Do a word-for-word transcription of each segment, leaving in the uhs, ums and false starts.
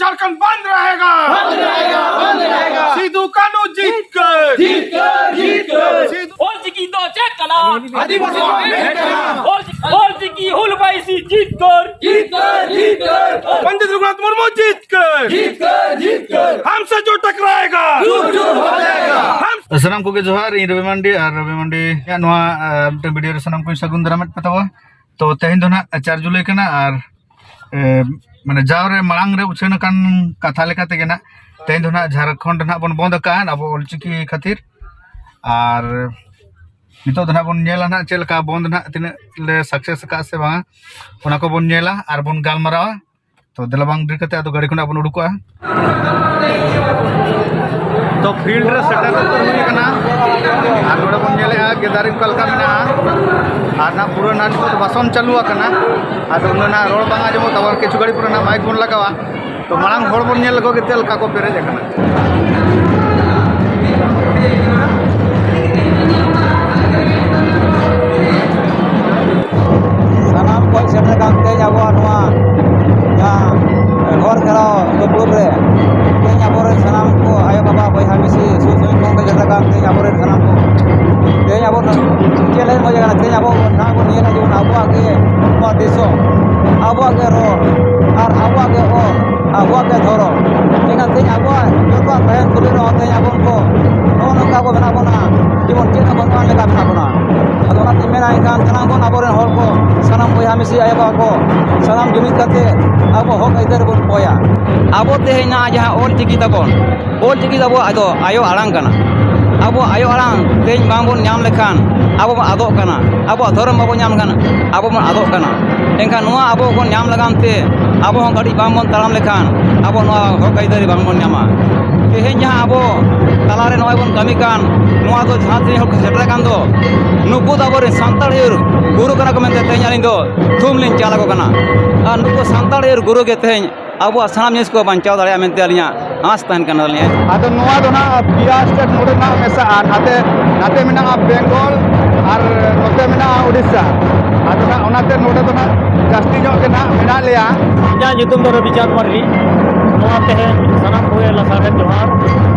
झारखंड बंद रहेगा। बंद रहेगा, बंद रहेगा। सिद्धू कानू जीत कर। जीत कर, जीत कर। सिद्धू ᱚᱞ ᱪᱤᱠᱤ ᱫᱚ ᱪᱮᱫ ᱠᱟᱱᱟ? ᱟᱹᱫᱤᱵᱟᱹᱥᱤ ᱠᱚᱣᱟᱜ ᱢᱮᱫ ᱠᱟᱱᱟ᱾ ᱚᱞ ᱚᱞ ᱪᱤᱠᱤ ᱦᱩᱞ ᱵᱟᱭᱥᱤ ᱡᱤᱛᱠᱟᱹᱨ᱾ ᱡᱤᱛᱠᱟᱹᱨ, ᱡᱤᱛᱠᱟᱹᱨ᱾ पंडित रघुनाथ मुर्मू जीत कर। जीत कर, जीत कर। हमसे जो टकराएगा। चूर चूर हो जाएगा। हम ᱥᱟᱱᱟᱢ ᱠᱚᱜᱮ ᱡᱚᱦᱟᱨ, ᱤᱧ ᱨᱚᱵᱤ ᱢᱟᱱᱰᱤ, ᱟᱨ ᱨᱚᱵᱤ ᱢᱟᱱᱰᱤ ᱟᱜ ᱱᱚᱣᱟ, ᱟᱨ, ᱢᱤᱫᱴᱟᱝ ᱵᱷᱤᱰᱤᱭᱳ ᱨᱮ ᱥᱟᱱᱟᱢ ᱠᱚᱧ ᱥᱟᱹᱜᱩᱱ ᱫᱟᱨᱟᱢᱮᱫ ᱯᱮ ᱛᱟᱵᱚᱱᱟ᱾ ᱛᱚ, ᱛᱮᱦᱮᱧ ᱫᱚ ᱱᱟᱦᱟᱜ ᱪᱟᱨ ᱡᱩᱞᱟᱭ ᱠᱟᱱᱟ, ᱟᱨ, ᱮ, ᱢᱟᱱᱮ, ᱡᱟᱣ ᱨᱮ ᱢᱟᱲᱟᱝ ᱨᱮ ᱩᱪᱷᱟᱹᱱ ᱟᱠᱟᱱ ᱠᱟᱛᱷᱟ ᱞᱮᱠᱟ ᱛᱮᱜᱮ ᱱᱟᱦᱟᱜ ᱛᱮᱦᱮᱧ ᱫᱚ ᱱᱟᱦᱟᱜ ᱡᱷᱟᱲᱠᱷᱚᱸᱰ ᱱᱟᱦᱟᱜ ᱵᱚᱱ ᱵᱚᱱᱫ ᱟᱠᱟᱫᱼᱟ ᱟᱵᱚ ᱚᱞᱪᱤᱠᱤ ᱠᱷᱟᱹᱛᱤᱨ᱾ ᱟᱨ ᱱᱤᱛᱚᱜ ᱫᱚ ᱱᱟᱦᱟᱜ ᱵᱚᱱ ᱧᱮᱞᱟ ᱱᱟᱦᱟᱜ ᱪᱮᱫ ᱞᱮᱠᱟ ᱵᱚᱱᱫ ᱱᱟᱦᱟᱜ ᱛᱤᱱᱟᱹᱜ ᱞᱮ ᱥᱟᱠᱥᱮᱥ ᱟᱠᱟᱫᱼᱟ ᱥᱮ ᱵᱟᱝᱟ, ᱚᱱᱟ ᱠᱚᱵᱚᱱ ᱧᱮᱞᱟ ᱟᱨ ᱵᱚᱱ ᱜᱟᱞᱢᱟᱨᱟᱣᱟ᱾ ᱛᱚ, ᱫᱮᱞᱟ ᱵᱟᱝ ᱰᱮᱨᱤ ᱠᱟᱛᱮ ᱟᱫᱚ ᱜᱟᱹᱰᱤ ᱠᱷᱚᱱᱟᱜ ᱵᱚᱱ ᱩᱰᱩᱠᱚᱜᱼᱟ᱾ ᱛᱚ, ᱯᱷᱤᱞᱰ ᱨᱮ ᱥᱮᱴᱮᱨ ᱩᱛᱟᱹᱨ ᱦᱩᱭ ᱟᱠᱟᱱᱟ᱾ ᱟᱨ ᱱᱚᱰᱮ ᱵᱚᱱ ᱧᱮᱞᱮᱫᱼᱟ ᱜᱮᱫᱟᱨᱤᱝ ᱚᱠᱟ ᱞᱮᱠᱟ ᱢᱮᱱᱟᱜᱼᱟ᱾ ᱟᱨ ᱱᱟᱜ ᱯᱩᱨᱟᱹ ᱱᱟᱜ ᱱᱤᱛᱚᱜ ᱫᱚ ᱵᱟᱥᱚᱱ ᱪᱟᱹᱞᱩ ᱟᱠᱟᱱᱟ᱾ ᱟᱫᱚ ᱩᱱᱟᱹᱜ ᱱᱟᱜ ᱨᱚᱲ ᱵᱟᱝ ᱟᱸᱡᱚᱢᱚᱜ ᱛᱟᱵᱚᱱᱟ, ᱠᱤᱪᱷᱩ ᱜᱷᱟᱹᱲᱤᱡ ᱯᱚᱨᱮ ᱱᱟᱜ ᱢᱟᱭᱤᱠ ᱵᱚᱱ ᱞᱟᱜᱟᱣᱟ᱾ ᱛᱚ, ᱢᱟᱲᱟᱝ ᱦᱚᱲ ᱵᱚᱱ ᱧᱮᱞ ᱞᱮᱠᱚ ᱜᱮ ᱪᱮᱫ ᱞᱮᱠᱟ ᱠᱚ ᱯᱮᱨᱮᱡ ᱟᱠᱟᱱᱟ᱾ ᱥᱟᱱᱟᱢ ᱠᱚ ᱥᱮᱴᱮᱨ ᱟᱠᱟᱱ ᱛᱮᱦᱮᱧ ᱟᱵᱚᱣᱟᱜ ᱱᱚᱣᱟ ᱡᱟᱦᱟᱸ ᱦᱚᱨ ᱜᱷᱮᱨᱟᱣ ᱫᱩᱯᱲᱩᱵ ᱨᱮ ᱛᱮᱦᱮᱧ ᱟᱵᱚᱨᱮᱱ ᱥᱟᱱᱟᱢ ᱠᱚ ᱟᱭᱳ ᱵᱟᱵᱟ ᱵᱚᱭᱦᱟ ᱢᱤᱥᱤ ᱥᱩᱨ ᱥᱩᱨ ᱠᱷᱚᱱ ᱠᱚ ᱥᱮᱴᱮᱨ ᱟᱠᱟᱱ ᱛᱮᱦᱮᱧ ᱟᱵᱚᱨᱮᱱ ᱥᱟᱱᱟᱢ ᱠᱚ ᱛᱮᱦᱮᱧ ᱟᱵᱚ ᱪᱮᱞᱮᱧᱡᱽ ᱦᱩᱭ ᱟᱠᱟᱱᱟ᱾ ᱛᱮᱦᱮᱧ ᱟᱵᱚ ᱱᱚᱣᱟ ᱵᱚᱱ ᱧᱮᱞᱟ ᱡᱮᱢᱚᱱ ᱟᱵᱚᱣᱟᱜ ᱜᱮ ᱱᱚᱣᱟ ᱫᱤᱥᱚᱢ, ᱟᱵᱚᱣᱟᱜ ᱜᱮ ᱨᱚᱲ ᱟᱨ ᱟᱵᱚᱣᱟᱜ ᱜᱮ ᱚᱞ, ᱟᱵᱚᱣᱟᱜ ᱜᱮ ᱫᱷᱚᱨᱚᱢ᱾ ᱮᱱᱠᱷᱟᱱ ᱛᱮᱦᱮᱧ ᱟᱵᱚᱣᱟᱜ ᱡᱚᱛᱚᱣᱟᱜ ᱛᱟᱦᱮᱱ ᱛᱩᱞᱩᱡ ᱨᱮᱦᱚᱸ ᱛᱮᱦᱮᱧ ᱟᱵᱚ ᱠᱚ ᱱᱚᱜᱼᱚ ᱱᱚᱝᱠᱟ ᱠᱚ ᱢᱮᱱᱟᱜ ᱵᱚᱱᱟ, ᱡᱮᱢᱚᱱ ᱪᱮᱫ ᱦᱚᱸ ᱵᱟᱹᱱᱩᱜ ᱟᱱ ᱞᱮᱠᱟ ᱢᱮᱱᱟᱜ ᱵᱚᱱᱟ᱾ ᱟᱫᱚ ᱚᱱᱟᱛᱮᱧ ᱢᱮᱱᱟ, ᱮᱱᱠᱷᱟᱱ ᱥᱟᱱᱟᱢ ᱵᱚᱱ ᱟᱵᱚᱨᱮᱱ ᱦᱚᱲ ᱠᱚ, ᱥᱟᱱᱟᱢ ᱵᱚᱭᱦᱟ ᱢᱤᱥᱤ ᱟᱭᱳ ᱵᱟᱵᱟ ᱠᱚ, ᱥᱟᱱᱟᱢ ᱡᱩᱢᱤᱫ ᱠᱟᱛᱮ ᱟᱵᱚ ᱦᱚᱠ ᱟᱹᱭᱫᱟᱹᱨ ᱵᱚᱱ ᱠᱚᱭᱟ᱾ ᱟᱵᱚ ᱛᱮᱦᱮᱧ ᱱᱚᱣᱟ ᱡᱟᱦᱟᱸ ᱚᱞ ᱪᱤᱠᱤ ᱛᱟᱵᱚᱱ, ᱚᱞ ᱪᱤᱠᱤ ᱫᱚ ᱟᱵᱚᱣᱟᱜ ᱫᱚ ᱟᱭᱳ ᱟᱲᱟᱝ ᱠᱟᱱᱟ᱾ ᱟᱵᱚ ᱟᱭᱳ ᱟᱲᱟᱝ ᱛᱮᱦᱮᱧ ᱵᱟᱝᱵᱚᱱ ᱧᱟᱢ ᱞᱮᱠᱷᱟᱱ ᱟᱵᱚ ᱵᱚᱱ ᱟᱫᱚᱜ ᱠᱟᱱᱟ᱾ ᱟᱵᱚᱣᱟᱜ ᱫᱷᱚᱨᱚᱢ ᱵᱟᱵᱚᱱ ᱧᱟᱢ ᱞᱮᱠᱷᱟᱱ ᱟᱵᱚ ᱵᱚᱱ ᱟᱫᱚᱜ ᱠᱟᱱᱟ᱾ ᱮᱱᱠᱷᱟᱱ ᱱᱚᱣᱟ ᱟᱵᱚ ᱵᱚᱱ ᱧᱟᱢ ᱞᱟᱜᱟᱱ ᱛᱮ ᱟᱵᱚ ᱦᱚᱸ ᱠᱟᱹᱴᱤᱡ ᱵᱟᱝ ᱵᱚᱱ ᱛᱟᱲᱟᱢ ᱞᱮᱠᱷᱟᱱ ᱟᱵᱚ ᱱᱚᱣᱟ ᱦᱚᱠ ᱟᱹᱭᱫᱟᱹᱨᱤ ᱵᱟᱝ ᱵᱚᱱ ᱧᱟᱢᱟ᱾ ᱛᱮᱦᱮᱧ ᱡᱟᱦᱟᱸ ᱟᱵᱚ ᱛᱟᱞᱟᱨᱮ ᱱᱚᱜᱼᱚᱭ ᱵᱚᱱ ᱠᱟᱹᱢᱤ ᱠᱟᱱ, ᱱᱚᱣᱟ ᱫᱚ ᱡᱟᱦᱟᱸ ᱛᱤᱱᱟᱹᱜ ᱦᱚᱲ ᱠᱚ ᱥᱮᱴᱮᱨ ᱟᱠᱟᱱ ᱫᱚ, ᱱᱩᱠᱩ ᱫᱚ ᱟᱵᱚᱨᱮᱱ ᱥᱟᱱᱛᱟᱲ ᱟᱹᱭᱩᱨ ᱜᱩᱨᱩ ᱠᱟᱱᱟ ᱠᱚ ᱢᱮᱱᱛᱮ ᱛᱮᱦᱮᱧ ᱟᱹᱞᱤᱧ ᱫᱚ ᱛᱷᱩᱢ ᱞᱤᱧ ᱪᱟᱞ ᱟᱠᱚ ᱠᱟᱱᱟ᱾ ᱟᱨ ᱱᱩᱠᱩ ᱥᱟᱱᱛᱟᱲ ᱟᱹᱭᱩᱨ ᱜᱩᱨᱩ ᱜᱮ ᱛᱮᱦᱮᱧ ᱟᱵᱚᱣᱟᱜ ᱥᱟᱱᱟᱢ ᱡᱤᱱᱤᱥ ᱠᱚ ᱵᱟᱧᱪᱟᱣ ᱫᱟᱲᱮᱭᱟᱜᱼᱟ ᱢᱮᱱᱛᱮ ᱟᱹᱞᱤᱧᱟᱜ ᱟᱸᱥ ᱛᱟᱦᱮᱱ ᱠᱟᱱ ᱛᱟᱹᱞᱤᱧᱟ᱾ ᱟᱫᱚ ᱱᱚᱣᱟ ᱫᱚ ᱱᱟᱦᱟᱜ ᱯᱮᱭᱟ ᱥᱴᱮᱴ ᱱᱚᱰᱮ ᱱᱟᱦᱟᱜ ᱢᱮᱥᱟᱜᱼᱟ, ᱱᱟᱛᱮ, ᱱᱟᱛᱮ ᱢᱮᱱᱟᱜᱼᱟ ᱵᱮᱝᱜᱚᱞ ᱟᱨ ᱱᱚᱛᱮ ᱢᱮᱱᱟᱜᱼᱟ ᱩᱰᱤᱥᱥᱟ᱾ ᱟᱫᱚ ᱱᱟᱦᱟᱜ ᱚᱱᱟᱛᱮ ᱱᱚᱰᱮ ᱫᱚ ᱱᱟᱦᱟᱜ ᱡᱟᱹᱥᱛᱤ ᱧᱚᱜ ᱜᱮ ᱱᱟᱦᱟᱜ ᱢᱮᱱᱟᱜ ᱞᱮᱭᱟ᱾ ᱤᱧᱟᱹᱜ ᱧᱩᱛᱩᱢ ᱫᱚ ᱨᱚᱵᱤᱪᱟᱸᱫᱽ ᱢᱟᱨᱰᱤ᱾ ᱛᱮᱦᱮᱧ ᱥᱟᱱᱟᱢ ᱠᱚᱜᱮ ᱞᱟᱥᱟᱲᱦᱮᱫ ᱡᱚᱦᱟᱨ᱾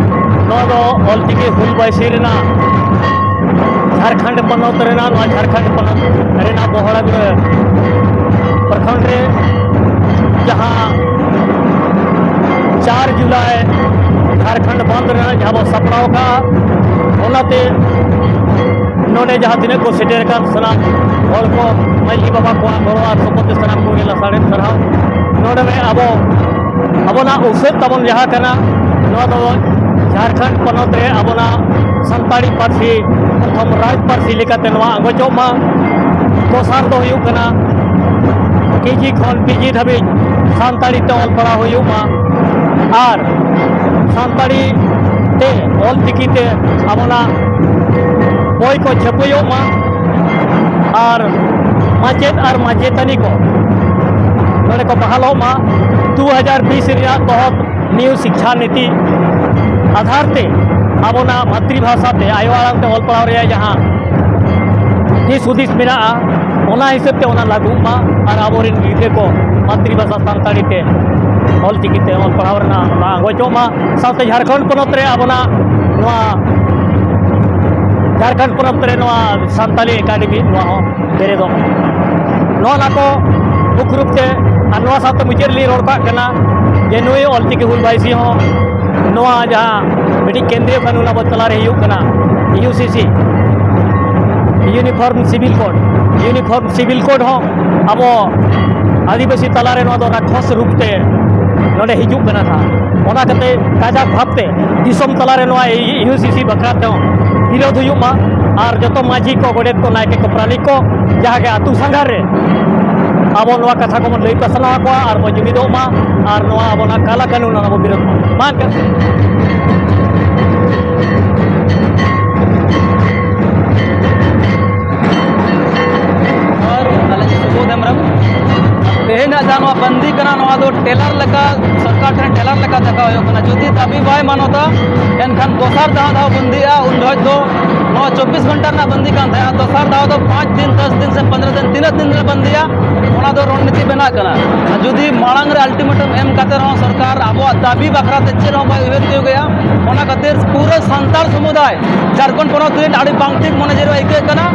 ᱱᱚᱣᱟ ᱫᱚ ᱚᱞᱪᱤᱠᱤ ᱦᱩᱞ ᱵᱟᱭᱥᱤ ᱨᱮᱱᱟᱜ, ᱡᱷᱟᱲᱠᱷᱚᱸᱰ ᱯᱚᱱᱚᱛ ᱨᱮᱱᱟᱜ, ᱱᱚᱣᱟ ᱡᱷᱟᱲᱠᱷᱚᱸᱰ ᱯᱚᱱᱚᱛ ᱨᱮᱱᱟᱜ ᱵᱚᱦᱲᱟᱜᱩᱲᱟᱹ ᱯᱨᱚᱠᱷᱚᱸᱰ ᱨᱮ ᱡᱟᱦᱟᱸ ᱪᱟᱨ ᱡᱩᱞᱟᱭ ᱡᱷᱟᱲᱠᱷᱚᱸᱰ ᱵᱚᱱᱫᱷ ᱨᱮᱱᱟᱜ ᱡᱟᱦᱟᱸ ᱵᱚ ᱥᱟᱯᱲᱟᱣ ᱠᱟᱜᱼᱟ, ᱚᱱᱟᱛᱮ ᱱᱚᱰᱮ ᱡᱟᱦᱟᱸ ᱛᱤᱱᱟᱹᱜ ᱠᱚ ᱥᱮᱴᱮᱨ ᱟᱠᱟᱱ ᱥᱟᱱᱟᱢ ᱦᱚᱲ ᱠᱚ, ᱢᱟᱹᱡᱷᱤ ᱵᱟᱵᱟ ᱠᱚᱣᱟᱜ ᱜᱚᱲᱚ ᱟᱨ ᱥᱚᱯᱚᱦᱚᱫ ᱛᱮ ᱥᱟᱱᱟᱢ ᱠᱚᱜᱮ ᱞᱟᱥᱟᱲᱦᱮᱫ ᱥᱟᱨᱦᱟᱣ᱾ ᱱᱚᱰᱮ ᱨᱮ ᱟᱵᱚ ᱟᱵᱚᱱᱟᱜ ᱩᱥᱟᱹᱫ ᱛᱟᱵᱚᱱ ᱡᱟᱦᱟᱸ ᱠᱟᱱᱟ, ᱱᱚᱣᱟ ᱫᱚ ᱡᱷᱟᱲᱠᱷᱚᱸᱰ ᱯᱚᱱᱚᱛ ᱨᱮ ᱟᱵᱚᱱᱟᱜ ᱥᱟᱱᱛᱟᱲᱤ ᱯᱟᱹᱨᱥᱤ ᱯᱨᱚᱛᱷᱚᱢ ᱨᱟᱡᱽ ᱯᱟᱹᱨᱥᱤ ᱞᱮᱠᱟᱛᱮ ᱱᱚᱣᱟ ᱟᱸᱜᱚᱪᱚᱜ ᱢᱟ᱾ ᱫᱚᱥᱟᱨ ᱫᱚ ᱦᱩᱭᱩᱜ ᱠᱟᱱᱟ, ᱠᱮᱡᱤ ᱠᱷᱚᱱ ᱯᱤᱡᱤ ᱫᱷᱟᱹᱵᱤᱡ ᱥᱟᱱᱛᱟᱲᱤ ᱛᱮ ᱚᱞ ᱯᱟᱲᱦᱟᱣ ᱦᱩᱭᱩᱜ ᱢᱟ ᱟᱨ ᱥᱟᱱᱛᱟᱲᱤ ᱛᱮ, ᱚᱞ ᱪᱤᱠᱤ ᱛᱮ ᱟᱵᱚᱱᱟᱜ ᱵᱳᱭ ᱠᱚ ᱪᱷᱟᱹᱯᱟᱹᱭᱚᱜ ᱢᱟ ᱟᱨ ᱢᱟᱪᱮᱫ ᱟᱨ ᱢᱟᱪᱮᱛᱟᱹᱱᱤ ᱠᱚ ᱱᱚᱰᱮ ᱠᱚ ᱵᱟᱦᱟᱞᱚᱜ ᱢᱟ᱾ ᱫᱩ ᱦᱟᱡᱟᱨ ᱵᱤᱥ ᱨᱮᱭᱟᱜ ᱛᱚᱦᱚᱫ ᱱᱤᱭᱩ ᱥᱤᱠᱠᱷᱟ ᱱᱤᱛᱤ ᱟᱫᱷᱟᱨ ᱛᱮ ᱟᱵᱚᱱᱟᱜ ᱢᱟᱛᱨᱤ ᱵᱷᱟᱥᱟ ᱛᱮ, ᱟᱭᱳ ᱟᱲᱟᱝ ᱛᱮ ᱚᱞ ᱯᱟᱲᱦᱟᱣ ᱨᱮᱭᱟᱜ ᱡᱟᱦᱟᱸ ᱫᱤᱥ ᱦᱩᱫᱤᱥ ᱢᱮᱱᱟᱜᱼᱟ, ᱚᱱᱟ ᱦᱤᱥᱟᱹᱵ ᱛᱮ ᱚᱱᱟ ᱞᱟᱹᱜᱩᱜ ᱢᱟ ᱟᱨ ᱟᱵᱚᱨᱮᱱ ᱜᱤᱫᱽᱨᱟᱹ ᱠᱚ ᱢᱟᱛᱨᱤ ᱵᱷᱟᱥᱟ ᱥᱟᱱᱛᱟᱲᱤ ᱛᱮ ᱚᱞ ᱪᱤᱠᱤ ᱛᱮ ᱚᱞ ᱯᱟᱲᱦᱟᱣ ᱨᱮᱱᱟᱜ ᱚᱱᱟ ᱟᱸᱜᱚᱪᱚᱜ ᱢᱟ᱾ ᱥᱟᱶᱛᱮ ᱡᱷᱟᱲᱠᱷᱚᱸᱰ ᱯᱚᱱᱚᱛ ᱨᱮ ᱟᱵᱚᱱᱟᱜ ᱱᱚᱣᱟ ᱡᱷᱟᱲᱠᱷᱚᱸᱰ ᱯᱚᱱᱚᱛ ᱨᱮ ᱱᱚᱣᱟ ᱥᱟᱱᱛᱟᱞᱤ ᱮᱠᱟᱰᱮᱢᱤ ᱱᱚᱣᱟ ᱦᱚᱸ ᱵᱮᱨᱮᱫᱚᱜ ᱢᱟ᱾ ᱱᱚᱜᱼᱚ ᱱᱟ ᱠᱚ ᱢᱩᱠᱷ ᱨᱩᱯ ᱛᱮ, ᱟᱨ ᱱᱚᱣᱟ ᱥᱟᱶᱛᱮ ᱢᱩᱪᱟᱹᱫ ᱨᱮᱞᱤᱧ ᱨᱚᱲ ᱠᱟᱜ ᱠᱟᱱᱟ ᱡᱮ ᱱᱩᱭ ᱚᱞᱪᱤᱠᱤ ᱦᱩᱞ ᱵᱟᱭᱥᱤ ᱦᱚᱸ ᱱᱚᱣᱟ ᱡᱟᱦᱟᱸ ᱢᱤᱫᱴᱤᱡ ᱠᱮᱱᱫᱨᱤᱭᱚ ᱠᱟᱹᱱᱩᱱ ᱟᱵᱚ ᱛᱟᱞᱟᱨᱮ ᱦᱩᱭᱩᱜ ᱠᱟᱱᱟ, U C C, uniform civil code, uniform civil code ᱦᱚᱸ ᱟᱵᱚ ᱟᱹᱫᱤᱵᱟᱹᱥᱤ ᱛᱟᱞᱟᱨᱮ ᱱᱚᱣᱟ ᱫᱚ ᱨᱟᱠᱷᱚᱥ ᱨᱩᱯ ᱛᱮ ᱱᱚᱰᱮ ᱦᱤᱡᱩᱜ ᱠᱟᱱᱟ ᱱᱟᱦᱟᱜ᱾ ᱚᱱᱟ ᱠᱟᱛᱮ ᱠᱟᱡᱟᱠ ᱵᱷᱟᱵᱽ ᱛᱮ ᱫᱤᱥᱚᱢ ᱛᱟᱞᱟᱨᱮ ᱱᱚᱣᱟ ᱤᱭᱩ ᱥᱤ ᱥᱤ ᱵᱟᱠᱷᱨᱟ ᱛᱮᱦᱚᱸ ᱵᱤᱨᱳᱫᱷ ᱦᱩᱭᱩᱜ ᱢᱟ ᱟᱨ ᱡᱚᱛᱚ ᱢᱟᱹᱡᱷᱤ ᱠᱚ, ᱜᱚᱰᱮᱛ ᱠᱚ, ᱱᱟᱭᱠᱮ ᱠᱚ, ᱯᱟᱨᱟᱱᱤᱠ ᱠᱚ ᱡᱟᱦᱟᱸ ᱜᱮ ᱟᱹᱛᱩ ᱥᱟᱸᱜᱷᱟᱨ ᱨᱮ ᱟᱵᱚ ᱱᱚᱣᱟ ᱠᱟᱛᱷᱟ ᱠᱚᱵᱚᱱ ᱞᱟᱹᱭ ᱯᱟᱥᱱᱟᱣ ᱟᱠᱚᱣᱟ ᱟᱨ ᱵᱚᱱ ᱡᱩᱢᱤᱫᱚᱜ ᱢᱟ ᱟᱨ ᱱᱚᱣᱟ ᱟᱵᱚᱱᱟᱜ ᱠᱟᱞᱟ ᱠᱟᱹᱱᱩᱱ ᱚᱱᱟ ᱵᱚ ᱵᱤᱨᱳᱫᱷ ᱢᱟ᱾ ᱢᱟ ᱮᱱᱠᱷᱟᱱ᱾ ᱟᱨ ᱟᱹᱞᱤᱧ ᱥᱩᱵᱳᱫᱷ ᱦᱮᱢᱵᱨᱚᱢ᱾ ᱛᱮᱦᱮᱧᱟᱜ ᱡᱟᱦᱟᱸ ᱱᱚᱣᱟ ᱵᱟᱱᱫᱤ ᱠᱟᱱᱟ, ᱱᱚᱣᱟ ᱫᱚ ᱴᱮᱞᱟᱨ ᱞᱮᱠᱟ, ᱥᱚᱨᱠᱟᱨ ᱴᱷᱮᱱ ᱴᱮᱞᱟᱨ ᱞᱮᱠᱟ ᱫᱮᱠᱷᱟᱣ ᱦᱩᱭᱩᱜ ᱠᱟᱱᱟ᱾ ᱡᱩᱫᱤ ᱫᱟᱹᱵᱤ ᱵᱟᱭ ᱢᱟᱱᱚᱛᱟ, ᱮᱱᱠᱷᱟᱱ ᱫᱚᱥᱟᱨ ᱡᱟᱦᱟᱸ ᱫᱷᱟᱣ ᱵᱟᱱᱫᱤᱜᱼᱟ, ᱩᱱ ᱡᱚᱦᱚᱡ ᱫᱚ ᱱᱚᱣᱟ ᱪᱚᱵᱵᱤᱥ ᱜᱷᱚᱱᱴᱟ ᱨᱮᱱᱟᱜ ᱵᱟᱱᱫᱤ ᱠᱟᱱ ᱛᱟᱦᱮᱸᱫ, ᱟᱨ ᱫᱚᱥᱟᱨ ᱫᱷᱟᱣ ᱫᱚ ᱯᱟᱸᱪ ᱫᱤᱱ, ᱫᱚᱥ ᱫᱤᱱ ᱥᱮ ᱯᱚᱱᱨᱚ ᱫᱤᱱ, ᱛᱤᱱᱟᱹᱜ ᱫᱤᱱ ᱨᱮ ᱵᱟᱱᱫᱤᱭᱟ, ᱚᱱᱟ ᱫᱚ ᱨᱚᱱᱱᱤᱛᱤ ᱵᱮᱱᱟᱜ ᱠᱟᱱᱟ᱾ ᱟᱨ ᱡᱩᱫᱤ ᱢᱟᱲᱟᱝ ᱨᱮ ᱟᱞᱴᱤᱢᱮᱴᱟᱢ ᱮᱢ ᱠᱟᱛᱮ ᱨᱮᱦᱚᱸ ᱥᱚᱨᱠᱟᱨ ᱟᱵᱚᱣᱟᱜ ᱫᱟᱹᱵᱤ ᱵᱟᱠᱷᱨᱟ ᱛᱮ ᱪᱮᱫ ᱦᱚᱸ ᱵᱟᱭ ᱩᱭᱦᱟᱹᱨ ᱛᱤᱭᱳᱜᱮᱜᱼᱟ᱾ ᱚᱱᱟ ᱠᱷᱟᱹᱛᱤᱨ ᱯᱩᱨᱟᱹ ᱥᱟᱱᱛᱟᱲ ᱥᱚᱢᱩᱫᱟᱭ ᱡᱷᱟᱲᱠᱷᱚᱸᱰ ᱯᱚᱱᱚᱛ ᱨᱮᱱ ᱟᱹᱰᱤ ᱵᱟᱝ ᱴᱷᱤᱠ ᱢᱚᱱᱮ ᱡᱮᱨᱚ ᱟᱹᱭᱠᱟᱹᱜ ᱠᱟᱱᱟ᱾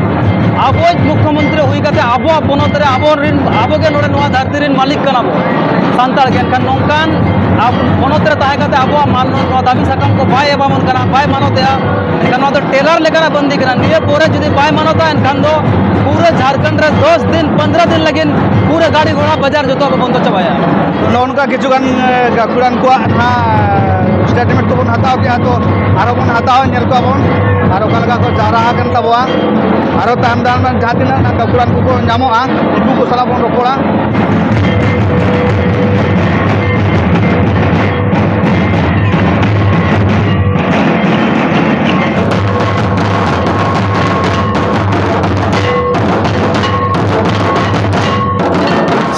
ᱟᱵᱚ ᱢᱩᱠᱷᱭᱚᱢᱚᱱᱛᱨᱤ ᱦᱩᱭ ᱠᱟᱛᱮ ᱟᱵᱚᱣᱟᱜ ᱯᱚᱱᱚᱛ ᱨᱮ ᱟᱵᱚ ᱨᱮᱱ, ᱟᱵᱚ ᱜᱮ ᱱᱚᱰᱮ ᱱᱚᱣᱟ ᱫᱷᱟᱹᱨᱛᱤ ᱨᱮᱱ ᱢᱟᱹᱞᱤᱠ ᱠᱟᱱᱟ ᱵᱚ ᱥᱟᱱᱛᱟᱲ ᱜᱮ᱾ ᱮᱱᱠᱷᱟᱱ ᱱᱚᱝᱠᱟᱱ ᱟᱵᱚ ᱯᱚᱱᱚᱛ ᱨᱮ ᱛᱟᱦᱮᱸ ᱠᱟᱛᱮ ᱟᱵᱚᱣᱟᱜ ᱢᱟᱱ, ᱱᱚᱣᱟ ᱫᱟᱹᱵᱤ ᱥᱟᱠᱟᱢ ᱠᱚ ᱵᱟᱭ ᱮᱢᱟᱵᱚᱱ ᱠᱟᱱᱟ, ᱵᱟᱭ ᱢᱟᱱᱚᱛᱮᱜᱼᱟ, ᱮᱱᱠᱷᱟᱱ ᱱᱚᱣᱟ ᱫᱚ ᱴᱮᱨᱟᱨ ᱞᱮᱠᱟᱱᱟᱜ ᱵᱟᱹᱱᱫᱤ ᱠᱟᱱᱟ᱾ ᱱᱤᱭᱟᱹ ᱯᱚᱨᱮ ᱡᱩᱫᱤ ᱵᱟᱭ ᱢᱟᱱᱚᱛᱟ, ᱮᱱᱠᱷᱟᱱ ᱫᱚ ᱯᱩᱨᱟᱹ ᱡᱷᱟᱲᱠᱷᱚᱸᱰ ᱨᱮ ᱫᱚᱥ ᱫᱤᱱ, ᱯᱚᱱᱫᱽᱨᱚ ᱫᱤᱱ ᱞᱟᱹᱜᱤᱫ ᱯᱩᱨᱟᱹ ᱜᱟᱹᱰᱤ ᱜᱷᱚᱲᱟ ᱵᱟᱡᱟᱨ ᱡᱚᱛᱚ ᱠᱚ ᱵᱚᱱᱫᱚ ᱪᱟᱵᱟᱭᱟ᱾ ᱱᱚᱜᱼᱚ ᱱᱚᱝᱠᱟ ᱠᱤᱪᱷᱩ ᱜᱟᱱ, ᱮ, ᱜᱟᱹᱠᱷᱩᱲᱟᱱ ᱠᱚᱣᱟᱜ ᱱᱟᱦᱟᱜ statement ᱠᱚᱵᱚᱱ ᱦᱟᱛᱟᱣ ᱠᱮᱜᱼᱟ, ᱛᱚ ᱟᱨᱚ ᱵᱚᱱ ᱦᱟᱛᱟᱣᱟ, ᱧᱮᱞ ᱠᱚᱣᱟ ᱵᱚᱱ ᱟᱨ ᱚᱠᱟ ᱞᱮᱠᱟ ᱠᱚ ᱡᱟᱣᱨᱟ ᱟᱠᱟᱱ ᱛᱟᱵᱚᱣᱟ᱾ ᱟᱨᱚ ᱛᱟᱭᱚᱢ ᱫᱟᱨᱟᱢ ᱨᱮ ᱡᱟᱦᱟᱸ ᱛᱤᱱᱟᱹᱜ ᱱᱟᱜ ᱜᱟᱹᱠᱷᱩᱲᱟᱱ ᱠᱚᱠᱚ ᱧᱟᱢᱚᱜᱼᱟ, ᱩᱱᱠᱩ ᱠᱚ ᱥᱟᱞᱟᱜ ᱵᱚᱱ ᱨᱚᱯᱚᱲᱟ᱾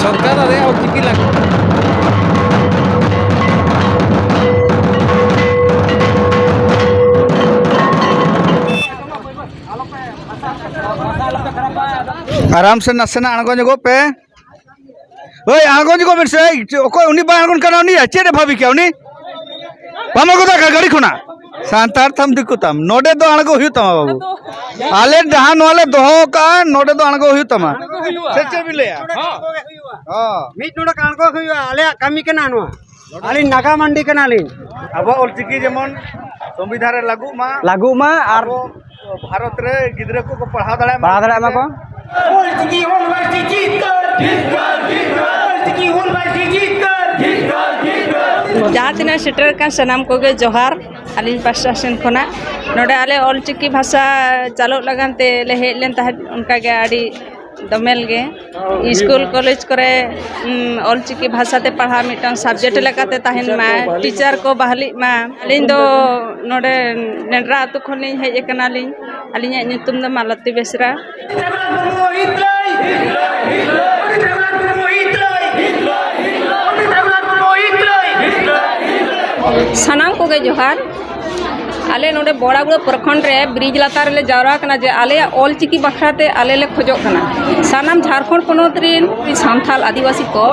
ᱥᱚᱨᱠᱟᱨ ᱨᱮᱭᱟᱜ ᱚᱞᱪᱤᱠᱤ ᱞᱟᱹᱜᱩ᱾ ᱟᱨᱟᱢ ᱥᱮ ᱱᱟᱥᱮᱱᱟᱜ ᱟᱬᱜᱚ ᱧᱚᱜᱚᱜ ᱯᱮ᱾ ᱳᱭ, ᱟᱬᱜᱚ ᱧᱚᱜᱚᱜ ᱵᱮᱱ ᱥᱮ᱾ ᱳᱭ, ᱚᱠᱚᱭ ᱩᱱᱤ ᱵᱟᱭ ᱟᱬᱜᱚᱱ ᱠᱟᱱᱟ? ᱩᱱᱤ ᱪᱮᱫ ᱮ ᱵᱷᱟᱵᱤ ᱠᱮᱭᱟ? ᱩᱱᱤ ᱵᱟᱢ ᱟᱬᱜᱚ ᱫᱟᱲᱮᱭᱟᱜ ᱠᱟᱱᱟ ᱜᱟᱹᱰᱤ ᱠᱷᱚᱱᱟᱜ᱾ ᱥᱟᱱᱛᱟᱲ ᱛᱟᱢ, ᱫᱤᱠᱩ ᱛᱟᱢ, ᱱᱚᱰᱮ ᱫᱚ ᱟᱬᱜᱚ ᱦᱩᱭᱩᱜ ᱛᱟᱢᱟ ᱵᱟᱹᱵᱩ᱾ ᱟᱞᱮ ᱡᱟᱦᱟᱸ ᱱᱚᱣᱟ ᱞᱮ ᱫᱚᱦᱚ ᱠᱟᱜᱼᱟ, ᱱᱚᱰᱮ ᱫᱚ ᱟᱬᱜᱚ ᱦᱩᱭᱩᱜ ᱛᱟᱢᱟ᱾ ᱥᱮ ᱪᱮᱫ ᱵᱤᱱ ᱞᱟᱹᱭᱟ? ᱦᱚᱸ᱾ ᱢᱤᱫ ᱰᱚᱸᱰᱮᱠ ᱟᱬᱜᱚ ᱦᱩᱭᱩᱜᱼᱟ, ᱟᱞᱮᱭᱟᱜ ᱠᱟᱹᱢᱤ ᱠᱟᱱᱟ ᱱᱚᱣᱟ᱾ ᱟᱹᱞᱤᱧ ᱱᱟᱜᱟ ᱢᱟᱱᱰᱤ ᱠᱟᱱᱟᱞᱤᱧ᱾ ᱟᱵᱚᱣᱟᱜ ᱚᱞᱪᱤᱠᱤ ᱡᱮᱢᱚᱱ ᱥᱚᱝᱵᱤᱫᱷᱟᱱ ᱨᱮ ᱞᱟᱹᱜᱩᱜ ᱢᱟ᱾ ᱞᱟᱹᱜᱩᱜ ᱢᱟ ᱟᱨ ᱟᱵᱚ ᱵᱷᱟᱨᱚᱛ ᱨᱮ ᱜᱤᱫᱽᱨᱟᱹ ᱠᱚᱠᱚ ᱯᱟᱲᱦᱟᱣ ᱫᱟᱲᱮᱭᱟᱜ ᱢᱟ᱾ ᱯᱟᱲᱦᱟᱣ ᱫᱟᱲᱮᱭᱟᱜ ᱢᱟ ᱠᱚ᱾ ᱚᱞᱪᱤᱠᱤ ᱦᱩᱞᱵᱟᱭᱥᱤ ᱡᱤᱛᱠᱟᱹᱨ᱾ ᱚᱞᱪᱤᱠᱤ ᱦᱩᱞᱵᱟᱭᱥᱤ ᱡᱤᱛᱠᱟᱹᱨ᱾ ᱡᱟᱦᱟᱸ ᱛᱤᱱᱟᱹᱜ ᱥᱮᱴᱮᱨ ᱟᱠᱟᱱ ᱥᱟᱱᱟᱢ ᱠᱚᱜᱮ ᱡᱚᱦᱟᱨ ᱟᱹᱞᱤᱧ ᱯᱟᱥᱴᱟ ᱥᱮᱱ ᱠᱷᱚᱱᱟᱜ᱾ ᱱᱚᱰᱮ ᱟᱞᱮ ᱚᱞᱪᱤᱠᱤ ᱵᱷᱟᱥᱟ ᱪᱟᱞᱚᱜ ᱞᱟᱹᱜᱤᱫ ᱛᱮ ᱞᱮ ᱦᱮᱡ ᱞᱮᱱ ᱛᱟᱦᱮᱸᱫ, ᱚᱱᱠᱟᱜᱮ ᱟᱹᱰᱤ ᱫᱚᱢᱮᱞ ᱜᱮ᱾ ᱥᱠᱩᱞ ᱠᱚᱞᱮᱡᱽ ᱠᱚᱨᱮ, ᱩᱢ, ᱚᱞᱪᱤᱠᱤ ᱵᱷᱟᱥᱟ ᱛᱮ ᱯᱟᱲᱦᱟᱣ ᱢᱤᱫᱴᱟᱝ subject ᱞᱮᱠᱟᱛᱮ ᱛᱟᱦᱮᱱ ᱢᱟ, ᱴᱤᱪᱟᱨ ᱠᱚ ᱵᱟᱦᱟᱞᱤᱜ ᱢᱟ᱾ ᱟᱹᱞᱤᱧ ᱫᱚ ᱱᱚᱰᱮ ᱱᱮᱰᱨᱟ ᱟᱹᱛᱩ ᱠᱷᱚᱱ ᱞᱤᱧ ᱦᱮᱡ ᱟᱠᱟᱱᱟᱞᱤᱧ᱾ ᱟᱹᱞᱤᱧᱟᱜ ᱧᱩᱛᱩᱢ ᱫᱚ ᱢᱟᱞᱚᱛᱤ ᱵᱮᱥᱨᱟ᱾ ᱥᱟᱱᱟᱢ ᱠᱚᱜᱮ ᱡᱚᱦᱟᱨ᱾ ᱟᱞᱮ ᱱᱚᱰᱮ ᱵᱚᱲᱟᱜᱩᱲᱟᱹ ᱯᱨᱚᱠᱷᱚᱸᱰ ᱨᱮ ᱵᱨᱤᱡᱽ ᱞᱟᱛᱟᱨ ᱨᱮᱞᱮ ᱡᱟᱣᱨᱟ ᱠᱟᱱᱟ ᱡᱮ ᱟᱞᱮᱭᱟᱜ ᱚᱞ ᱪᱤᱠᱤ ᱵᱟᱠᱷᱨᱟ ᱛᱮ ᱟᱞᱮ ᱞᱮ ᱠᱷᱚᱡᱚᱜ ᱠᱟᱱᱟ᱾ ᱥᱟᱱᱟᱢ ᱡᱷᱟᱲᱠᱷᱚᱸᱰ ᱯᱚᱱᱚᱛ ᱨᱮᱱ ᱥᱟᱱᱛᱟᱞ ᱟᱹᱫᱤᱵᱟᱹᱥᱤ ᱠᱚ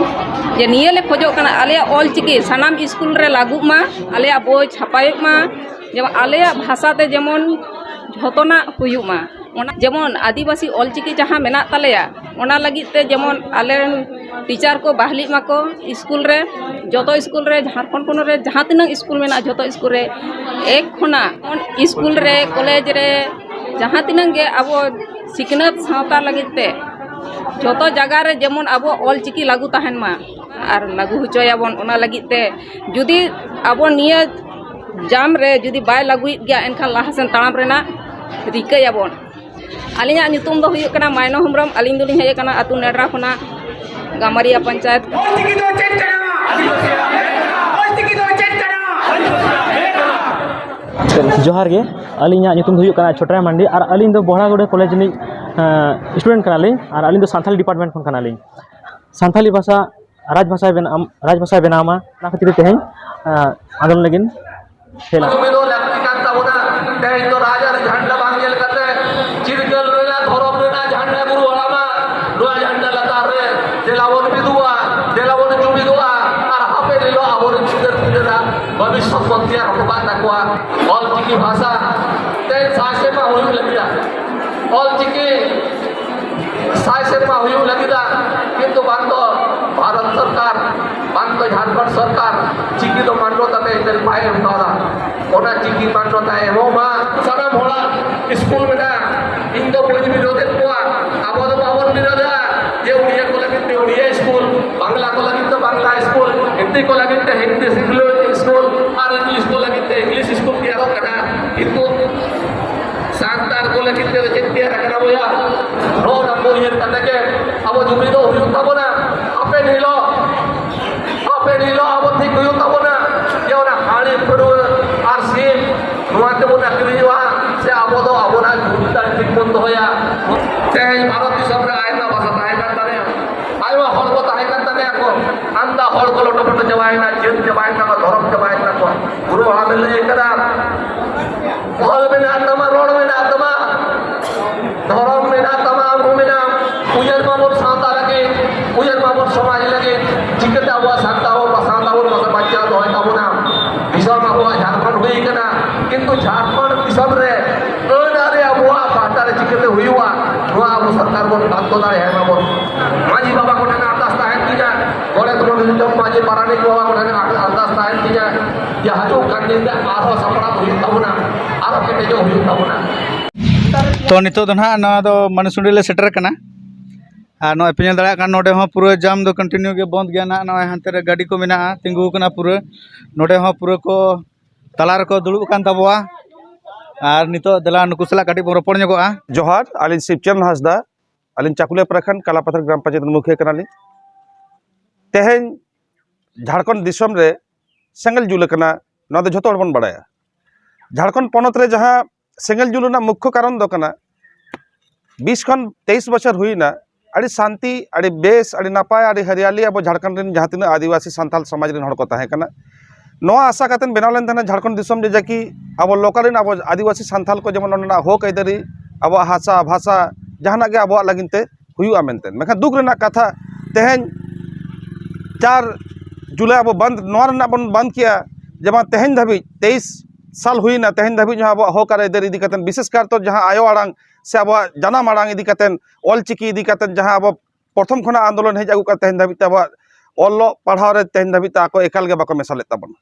ᱡᱮ ᱱᱤᱭᱟᱹ ᱞᱮ ᱠᱷᱚᱡᱚᱜ ᱠᱟᱱᱟ, ᱟᱞᱮᱭᱟᱜ ᱚᱞ ᱪᱤᱠᱤ ᱥᱟᱱᱟᱢ ᱥᱠᱩᱞ ᱨᱮ ᱞᱟᱹᱜᱩᱜ ᱢᱟ, ᱟᱞᱮᱭᱟᱜ ᱵᱳᱭ ᱪᱷᱟᱯᱟᱭᱚᱜ ᱢᱟ, ᱡᱮᱢᱚᱱ ᱟᱞᱮᱭᱟᱜ ᱵᱷᱟᱥᱟ ᱛᱮ ᱡᱮᱢᱚᱱ ᱡᱷᱚᱛᱚᱱᱟᱜ ᱦᱩᱭᱩᱜ ᱢᱟ᱾ ᱚᱱᱟ ᱡᱮᱢᱚᱱ ᱟᱹᱫᱤᱵᱟᱹᱥᱤ ᱚᱞ ᱪᱤᱠᱤ ᱡᱟᱦᱟᱸ ᱢᱮᱱᱟᱜ ᱛᱟᱞᱮᱭᱟ, ᱚᱱᱟ ᱞᱟᱹᱜᱤᱫ ᱛᱮ ᱡᱮᱢᱚᱱ ᱟᱞᱮ ᱨᱮᱱ ᱴᱤᱪᱟᱨ ᱠᱚ ᱵᱟᱦᱟᱞᱤᱜ ᱢᱟᱠᱚ ᱥᱠᱩᱞ ᱨᱮ, ᱡᱚᱛᱚ ᱥᱠᱩᱞ ᱨᱮ, ᱡᱷᱟᱲᱠᱷᱚᱸᱰ ᱯᱚᱱᱚᱛ ᱨᱮ ᱡᱟᱦᱟᱸ ᱛᱤᱱᱟᱹᱜ ᱥᱠᱩᱞ ᱢᱮᱱᱟᱜᱼᱟ, ᱡᱷᱚᱛᱚ ᱥᱠᱩᱞ ᱨᱮ ᱮᱠ ᱠᱷᱚᱱᱟᱜ ᱥᱠᱩᱞ ᱨᱮ, ᱠᱚᱞᱮᱡᱽ ᱨᱮ, ᱡᱟᱦᱟᱸ ᱛᱤᱱᱟᱹᱜ ᱜᱮ ᱟᱵᱚ ᱥᱤᱠᱷᱱᱟᱹᱛ ᱥᱟᱶᱛᱟ ᱞᱟᱹᱜᱤᱫ ᱛᱮ ᱡᱷᱚᱛᱚ ᱡᱟᱭᱜᱟ ᱨᱮ ᱡᱮᱢᱚᱱ ᱟᱵᱚ ᱚᱞ ᱪᱤᱠᱤ ᱞᱟᱹᱜᱩ ᱛᱟᱦᱮᱱ ᱢᱟ ᱟᱨ ᱞᱟᱹᱜᱩ ᱦᱚᱪᱚᱭᱟᱵᱚᱱ᱾ ᱚᱱᱟ ᱞᱟᱹᱜᱤᱫ ᱛᱮ ᱡᱩᱫᱤ ᱟᱵᱚ ᱱᱤᱭᱟᱹ ᱡᱟᱢ ᱨᱮ ᱡᱩᱫᱤ ᱵᱟᱭ ᱞᱟᱹᱜᱩᱭᱮᱫ ᱜᱮᱭᱟ, ᱮᱱᱠᱷᱟᱱ ᱞᱟᱦᱟ ᱥᱮᱱ ᱛᱟᱲᱟᱢ ᱨᱮᱱᱟᱜ ᱨᱤᱠᱟᱹᱭᱟᱵᱚᱱ᱾ ᱟᱹᱞᱤᱧᱟᱜ ᱧᱩᱛᱩᱢ ᱫᱚ ᱦᱩᱭᱩᱜ ᱠᱟᱱᱟ ᱢᱟᱭᱱᱚ ᱦᱮᱢᱵᱨᱚᱢ᱾ ᱟᱹᱞᱤᱧ ᱫᱚᱞᱤᱧ ᱦᱮᱡ ᱟᱠᱟᱱᱟ ᱟᱹᱛᱩ ᱱᱮᱰᱨᱟ ᱠᱷᱚᱱᱟᱜ, ᱜᱟᱢᱟᱨᱤᱭᱟ ᱯᱚᱧᱪᱟᱭᱮᱛ᱾ ᱚᱞᱪᱤᱠᱤ ᱫᱚ ᱪᱮᱫ ᱠᱟᱱᱟ? ᱚᱞᱪᱤᱠᱤ ᱫᱚ ᱪᱮᱫ ᱠᱟᱱᱟ? ᱡᱚᱦᱟᱨ ᱜᱮ, ᱟᱹᱞᱤᱧᱟᱜ ᱧᱩᱛᱩᱢ ᱫᱚ ᱦᱩᱭᱩᱜ ᱠᱟᱱᱟ ᱪᱷᱳᱴᱨᱟᱭ ᱢᱟᱱᱰᱤ ᱟᱨ ᱟᱹᱞᱤᱧ ᱫᱚ ᱵᱚᱦᱲᱟᱜᱚᱲᱤᱭᱟᱹ ᱠᱚᱞᱮᱡᱽ ᱨᱤᱱᱤᱡ ᱥᱴᱩᱰᱮᱱᱴ ᱠᱟᱱᱟᱞᱤᱧ ᱟᱨ ᱟᱹᱞᱤᱧ ᱫᱚ ᱥᱟᱱᱛᱟᱲᱤ ᱰᱤᱯᱟᱨᱴᱢᱮᱱᱴ ᱠᱷᱚᱱ ᱠᱟᱱᱟᱞᱤᱧ᱾ ᱥᱟᱱᱛᱟᱲᱤ ᱵᱷᱟᱥᱟ ᱨᱟᱡᱽ ᱵᱷᱟᱥᱟᱭ ᱵᱮᱱᱟᱣ, ᱨᱟᱡᱽ ᱵᱷᱟᱥᱟᱭ ᱵᱮᱱᱟᱣ ᱢᱟ, ᱚᱱᱟ ᱠᱷᱟᱹᱛᱤᱨ ᱛᱮ ᱛᱮᱦᱮᱧ ᱟᱸᱫᱳᱞᱚᱱ ᱞᱟᱹᱜᱤᱫ ᱦᱮᱡ ᱞᱮᱱᱟ᱾ ᱡᱩᱢᱤᱫᱚᱜ ᱞᱟᱹᱠᱛᱤ ᱠᱟᱱ ᱛᱟᱵᱚᱱᱟ᱾ ᱛᱮᱦᱮᱧ ᱫᱚ ᱨᱟᱡᱽ ᱟᱨ ᱡᱷᱟᱱᱰᱟ ᱵᱟᱝ ᱧᱮᱞ ᱠᱟᱛᱮ, ᱪᱤᱨᱜᱟᱹᱞ ᱨᱮᱱᱟᱜ ᱫᱷᱚᱨᱚᱢ ᱨᱮᱱᱟᱜ ᱡᱷᱟᱱᱰᱟ ᱵᱚᱱ ᱨᱚᱲᱟ ᱢᱟ᱾ ᱱᱚᱣᱟ ᱡᱷᱟᱱᱰᱟ ᱞᱟᱛᱟᱨ ᱨᱮ ᱫᱮᱞᱟ ᱵᱚᱱ ᱢᱤᱫᱚᱜᱼᱟ, ᱫᱮᱞᱟ ᱵᱚᱱ ᱡᱩᱢᱤᱫᱚᱜᱼᱟ ᱟᱨ ᱦᱟᱯᱮᱱ ᱦᱤᱞᱳᱜ ᱟᱵᱚᱨᱮᱱ ᱜᱤᱫᱟᱹᱨ ᱯᱤᱫᱟᱹᱨᱟᱜ ᱵᱷᱚᱵᱤᱥᱥᱚᱛ ᱵᱚᱱ ᱛᱮᱭᱟᱨ ᱦᱚᱴᱚ ᱠᱟᱜ ᱛᱟᱠᱚᱣᱟ᱾ ᱚᱞ ᱪᱤᱠᱤ ᱵᱷᱟᱥᱟ ᱛᱮ ᱥᱟᱭ ᱥᱮᱨᱢᱟ ᱦᱩᱭᱩᱜ ᱞᱟᱹᱜᱤᱫ᱾ ᱚᱞ ᱪᱤᱠᱤ ᱥᱟᱭ ᱥᱮᱨᱢᱟ ᱦᱩᱭᱩᱜ ᱞᱟᱹᱜᱤᱫᱟ, ᱠᱤᱱᱛᱩ ᱵᱟᱝ ᱫᱚ ᱵᱷᱟᱨᱚᱛ ᱥᱚᱨᱠᱟᱨ, ᱵᱟᱝ ᱫᱚ ᱡᱷᱟᱲᱠᱷᱚᱸᱰ ᱥᱚᱨᱠᱟᱨ ᱪᱤᱠᱤ ᱫᱚ ᱢᱟᱱᱱᱚᱛᱟ ᱛᱮ ᱮᱱᱛᱮᱫ ᱵᱟᱭ ᱮᱢ ᱠᱟᱣᱫᱟ᱾ ᱚᱱᱟ ᱪᱤᱠᱤ ᱢᱟᱱᱱᱚᱛᱟᱭ ᱮᱢᱚᱜ ᱢᱟ᱾ ᱥᱟᱱᱟᱢ ᱦᱚᱲᱟᱜ ᱥᱠᱩᱞ ᱢᱮᱱᱟᱜᱼᱟ, ᱤᱧ ᱫᱚ ᱵᱟᱹᱧ ᱵᱤᱨᱳᱫᱮᱫ ᱠᱚᱣᱟ᱾ ᱟᱵᱚ ᱫᱚ ᱵᱟᱵᱚᱱ ᱵᱤᱨᱳᱫᱟ ᱡᱮ ᱩᱲᱤᱭᱟ ᱠᱚ ᱞᱟᱹᱜᱤᱫ ᱛᱮ ᱩᱲᱤᱭᱟ ᱥᱠᱩᱞ, ᱵᱟᱝᱞᱟ ᱠᱚ ᱞᱟᱹᱜᱤᱫ ᱛᱮ ᱵᱟᱝᱞᱟ ᱥᱠᱩᱞ, ᱦᱤᱱᱫᱤ ᱠᱚ ᱞᱟᱹᱜᱤᱫ ᱛᱮ ᱦᱤᱱᱫᱤ ᱥᱠᱩᱞ ᱟᱨ ᱤᱝᱞᱤᱥ ᱠᱚ ᱞᱟᱹᱜᱤᱫ ᱛᱮ ᱤᱝᱞᱤᱥ ᱥᱠᱩᱞ ᱛᱮᱭᱟᱨᱚᱜ ᱠᱟᱱᱟ, ᱠᱤᱱᱛᱩ ᱥᱟᱱᱛᱟᱲ ᱠᱚ ᱞᱟᱹᱜᱤᱫ ᱛᱮ ᱪᱮᱫ ᱛᱮᱭᱟᱨ ᱟᱠᱟᱱᱟ ᱵᱚᱭᱦᱟ? ᱱᱚᱜᱼᱚ ᱱᱟ ᱠᱚ ᱩᱭᱦᱟᱹᱨ ᱠᱟᱛᱮ ᱜᱮ ᱟᱵᱚ ᱡᱩᱢᱤᱫᱚᱜ ᱦᱩᱭᱩᱜ ᱛᱟᱵᱚᱱᱟ᱾ ᱦᱟᱯᱮᱱ ᱦᱤᱞᱳᱜ, ᱦᱟᱯᱮᱱ ᱦᱤᱞᱳᱜ ᱟᱵᱚ ᱴᱷᱤᱠ ᱦᱩᱭᱩᱜ ᱛᱟᱵᱚᱱᱟ ᱡᱮ ᱚᱱᱟ ᱦᱟᱺᱰᱤ ᱯᱟᱹᱨᱣᱟᱹ ᱟᱨ ᱥᱤᱢ ᱱᱚᱣᱟ ᱛᱮᱵᱚᱱ ᱟᱹᱠᱷᱨᱤᱧᱚᱜᱼᱟ ᱥᱮ ᱟᱵᱚ ᱫᱚ ᱟᱵᱚᱱᱟᱜ ᱡᱩᱢᱤᱫ ᱫᱟᱲᱮ ᱴᱷᱤᱠ ᱵᱚᱱ ᱫᱚᱦᱚᱭᱟ᱾ ᱛᱮᱦᱮᱧ ᱵᱷᱟᱨᱚᱛ ᱫᱤᱥᱚᱢ ᱨᱮ ᱟᱭᱢᱟ ᱵᱷᱟᱥᱟ ᱛᱟᱦᱮᱸ ᱠᱟᱱ ᱛᱟᱞᱮᱭᱟ, ᱟᱭᱢᱟ ᱦᱚᱲ ᱠᱚ ᱛᱟᱦᱮᱸ ᱠᱟᱱ ᱛᱟᱞᱮᱭᱟ ᱠᱚ, ᱟᱢᱫᱟ ᱦᱚᱲ ᱠᱚ ᱞᱚᱴᱚ ᱯᱚᱴᱚ ᱪᱟᱵᱟᱭᱮᱱᱟ, ᱡᱟᱹᱛ ᱪᱟᱵᱟᱭᱮᱱ ᱛᱟᱠᱚᱣᱟ, ᱫᱷᱚᱨᱚᱢ ᱪᱟᱵᱟᱭᱮᱱ ᱛᱟᱠᱚᱣᱟ᱾ ᱜᱩᱨᱩ ᱦᱟᱲᱟᱢᱮ ᱞᱟᱹᱭ ᱠᱟᱫᱟ, ᱚᱞ ᱢᱮᱱᱟᱜ ᱛᱟᱢᱟ, ᱨᱚᱲ ᱢᱮᱱᱟᱜ ᱛᱟᱢᱟ, ᱫᱷᱚᱨᱚᱢ ᱢᱮᱱᱟᱜ ᱛᱟᱢᱟ, ᱟᱢ ᱦᱚᱸ ᱢᱮᱱᱟᱢ᱾ ᱩᱭᱦᱟᱹᱨ ᱢᱟᱵᱚᱱ ᱥᱟᱶᱛᱟ ᱞᱟᱹᱜᱤᱫ, ᱩᱭᱦᱟᱹᱨ ᱢᱟᱵᱚᱱ ᱥᱚᱢᱟᱡᱽ ᱞᱟᱹᱜᱤᱫ᱾ ᱯᱟᱨᱟᱱᱤᱠ ᱵᱟᱵᱟ ᱠᱚᱴᱷᱮᱱ ᱟᱨᱫᱟᱥ ᱛᱟᱦᱮᱱ ᱛᱤᱧᱟ ᱡᱮ ᱦᱤᱡᱩᱜ ᱠᱟᱱ ᱫᱤᱱ ᱨᱮ ᱟᱨᱦᱚᱸ ᱥᱟᱯᱲᱟᱣ ᱦᱩᱭᱩᱜ ᱛᱟᱵᱚᱱᱟ, ᱟᱨᱦᱚᱸ ᱠᱮᱴᱮᱡᱚᱜ ᱦᱩᱭᱩᱜ ᱛᱟᱵᱚᱱᱟ᱾ ᱛᱚ ᱱᱤᱛᱚᱜ ᱫᱚ ᱱᱟᱦᱟᱜ ᱱᱚᱣᱟ ᱫᱚ ᱢᱟᱱᱩᱥᱩᱱᱰᱤ ᱞᱮ ᱥᱮᱴᱮᱨ ᱟᱠᱟᱱᱟ᱾ ᱟᱨ ᱱᱚᱜᱼᱚᱭ ᱯᱮ ᱧᱮᱞ ᱫᱟᱲᱮᱭᱟᱜ ᱠᱟᱱ, ᱱᱚᱰᱮ ᱦᱚᱸ ᱯᱩᱨᱟᱹ ᱡᱟᱢ ᱫᱚ ᱠᱚᱱᱴᱤᱱᱤᱭᱩ ᱜᱮ ᱵᱚᱱᱫ ᱜᱮᱭᱟ ᱱᱟᱦᱟᱜ᱾ ᱱᱚᱜᱼᱚᱭ ᱦᱟᱱᱛᱮ ᱨᱮ ᱜᱟᱹᱰᱤ ᱠᱚ ᱢᱮᱱᱟᱜᱼᱟ, ᱛᱤᱸᱜᱩ ᱟᱠᱟᱱᱟ ᱯᱩᱨᱟᱹ᱾ ᱱᱚᱰᱮ ᱦᱚᱸ ᱯᱩᱨᱟᱹ ᱠᱚ ᱛᱟᱞᱟ ᱨᱮᱠᱚ ᱫᱩᱲᱩᱵ ᱟᱠᱟᱱ ᱛᱟᱵᱚᱣᱟ᱾ ᱟᱨ ᱱᱤᱛᱚᱜ ᱫᱮᱞᱟ ᱱᱩᱠᱩ ᱥᱟᱞᱟᱜ ᱠᱟᱹᱴᱤᱡ ᱵᱚᱱ ᱨᱚᱯᱚᱲ ᱧᱚᱜᱚᱜᱼᱟ᱾ ᱡᱚᱦᱟᱨ, ᱟᱹᱞᱤᱧ ᱥᱤᱵᱪᱟᱸᱫᱽ ᱦᱟᱸᱥᱫᱟ, ᱟᱹᱞᱤᱧ ᱪᱟᱠᱩᱞᱤᱭᱟᱹ ᱯᱨᱚᱠᱷᱚᱸᱰ ᱠᱟᱞᱟᱯᱟᱛᱷᱟᱨ ᱜᱨᱟᱢ ᱯᱚᱧᱪᱟᱭᱮᱛ ᱨᱮᱱ ᱢᱩᱠᱷᱤᱭᱟᱹ ᱠᱟᱱᱟᱞᱤᱧ᱾ ᱛᱮᱦᱮᱧ ᱡᱷᱟᱲᱠᱷᱚᱸᱰ ᱫᱤᱥᱚᱢ ᱨᱮ ᱥᱮᱸᱜᱮᱞ ᱡᱩᱞ ᱟᱠᱟᱱᱟ, ᱱᱚᱣᱟ ᱫᱚ ᱡᱷᱚᱛᱚ ᱦᱚᱲ ᱵᱚᱱ ᱵᱟᱲᱟᱭᱟ᱾ ᱡᱷᱟᱲᱠᱷᱚᱸᱰ ᱯᱚᱱᱚᱛ ᱨᱮ ᱡᱟᱦᱟᱸ ᱥᱮᱸᱜᱮᱞ ᱡᱩᱞ ᱨᱮᱱᱟᱜ ᱢᱩᱠᱠᱷᱚ ᱠᱟᱨᱚᱱ ᱫᱚ ᱠᱟᱱᱟ, ᱵᱤᱥ ᱠᱷᱚᱱ ᱛᱮᱭᱤᱥ ᱵᱚᱪᱷᱚᱨ ᱦᱩᱭᱱᱟ, ᱟᱹᱰᱤ ᱥᱟᱱᱛᱤ, ᱟᱹᱰᱤ ᱵᱮᱥ, ᱟᱹᱰᱤ ᱱᱟᱯᱟᱭ, ᱟᱹᱰᱤ ᱦᱟᱨᱤᱭᱟᱞᱤ ᱟᱵᱚ ᱡᱷᱟᱲᱠᱷᱚᱸᱰ ᱨᱮᱱ ᱡᱟᱦᱟᱸ ᱛᱤᱱᱟᱹᱜ ᱟᱹᱫᱤᱵᱟᱹᱥᱤ ᱥᱟᱱᱛᱟᱞ ᱥᱚᱢᱟᱡᱽ ᱨᱮᱱ ᱦᱚᱲ ᱠᱚ ᱛᱟᱦᱮᱸ ᱠᱟᱱᱟ᱾ ᱱᱚᱣᱟ ᱟᱥᱟ ᱠᱟᱛᱮ ᱵᱮᱱᱟᱣ ᱞᱮᱱ ᱛᱟᱦᱮᱱᱟ ᱡᱷᱟᱲᱠᱷᱚᱸᱰ ᱫᱤᱥᱚᱢ, ᱡᱮ ᱡᱟᱠᱤ ᱟᱵᱚ ᱞᱳᱠᱟᱞ ᱨᱮᱱ ᱟᱵᱚ ᱟᱹᱫᱤᱵᱟᱹᱥᱤ ᱥᱟᱱᱛᱟᱞ ᱠᱚ ᱡᱮᱢᱚᱱ ᱱᱚᱸᱰᱮᱱᱟᱜ ᱦᱚᱠ ᱟᱹᱭᱫᱟᱹᱨᱤ, ᱟᱵᱚᱣᱟᱜ ᱦᱟᱥᱟ ᱵᱷᱟᱥᱟ, ᱡᱟᱦᱟᱱᱟᱜ ᱜᱮ ᱟᱵᱚᱣᱟᱜ ᱞᱟᱹᱜᱤᱫ ᱛᱮ ᱦᱩᱭᱩᱜᱼᱟ ᱢᱮᱱᱛᱮ᱾ ᱢᱮᱱᱠᱷᱟᱱ ᱫᱩᱠ ᱨᱮᱱᱟᱜ ᱠᱟᱛᱷᱟ, ᱛᱮᱦᱮᱧ ᱪᱟᱨ ᱡᱩᱞᱟᱭ ᱟᱵᱚ ᱵᱟᱸᱫ, ᱱᱚᱣᱟ ᱨᱮᱱᱟᱜ ᱵᱚᱱ ᱵᱟᱸᱫ ᱠᱮᱜᱼᱟ, ᱡᱮ ᱵᱟᱝ ᱛᱮᱦᱮᱧ ᱫᱷᱟᱹᱵᱤᱡ ᱛᱮᱭᱤᱥ ᱥᱟᱞ ᱦᱩᱭᱱᱟ, ᱛᱮᱦᱮᱧ ᱫᱷᱟᱹᱵᱤᱡ ᱦᱚᱸ ᱟᱵᱚᱣᱟᱜ ᱦᱚᱠ ᱟᱨ ᱟᱹᱭᱫᱟᱹᱨᱤ ᱤᱫᱤ ᱠᱟᱛᱮ, ᱵᱤᱥᱮᱥ ᱠᱟᱨᱛᱮ ᱡᱟᱦᱟᱸ ᱟᱭᱳ ᱟᱲᱟᱝ ᱥᱮ ᱟᱵᱚᱣᱟᱜ ᱡᱟᱱᱟᱢ ᱟᱲᱟᱝ ᱤᱫᱤ ᱠᱟᱛᱮ, ᱚᱞ ᱪᱤᱠᱤ ᱤᱫᱤ ᱠᱟᱛᱮ ᱡᱟᱦᱟᱸ ᱟᱵᱚ ᱯᱨᱚᱛᱷᱚᱢ ᱠᱷᱚᱱᱟᱜ ᱟᱱᱫᱳᱞᱚᱱ ᱦᱮᱡ ᱟᱹᱜᱩ ᱠᱟᱛᱮ ᱛᱮᱦᱮᱧ ᱫᱷᱟᱹᱵᱤᱡ ᱛᱮ ᱟᱵᱚᱣᱟᱜ ᱚᱞᱚᱜ ᱯᱟᱲᱦᱟᱣ ᱨᱮ ᱛᱮᱦᱮᱧ ᱫᱷᱟᱹᱵᱤᱡ ᱛᱮ ᱟᱠᱚ ᱮᱠᱟᱞ ᱜᱮ ᱵᱟᱠᱚ ᱢᱮᱥᱟ ᱞᱮᱫ ᱛᱟᱵᱚᱱᱟ᱾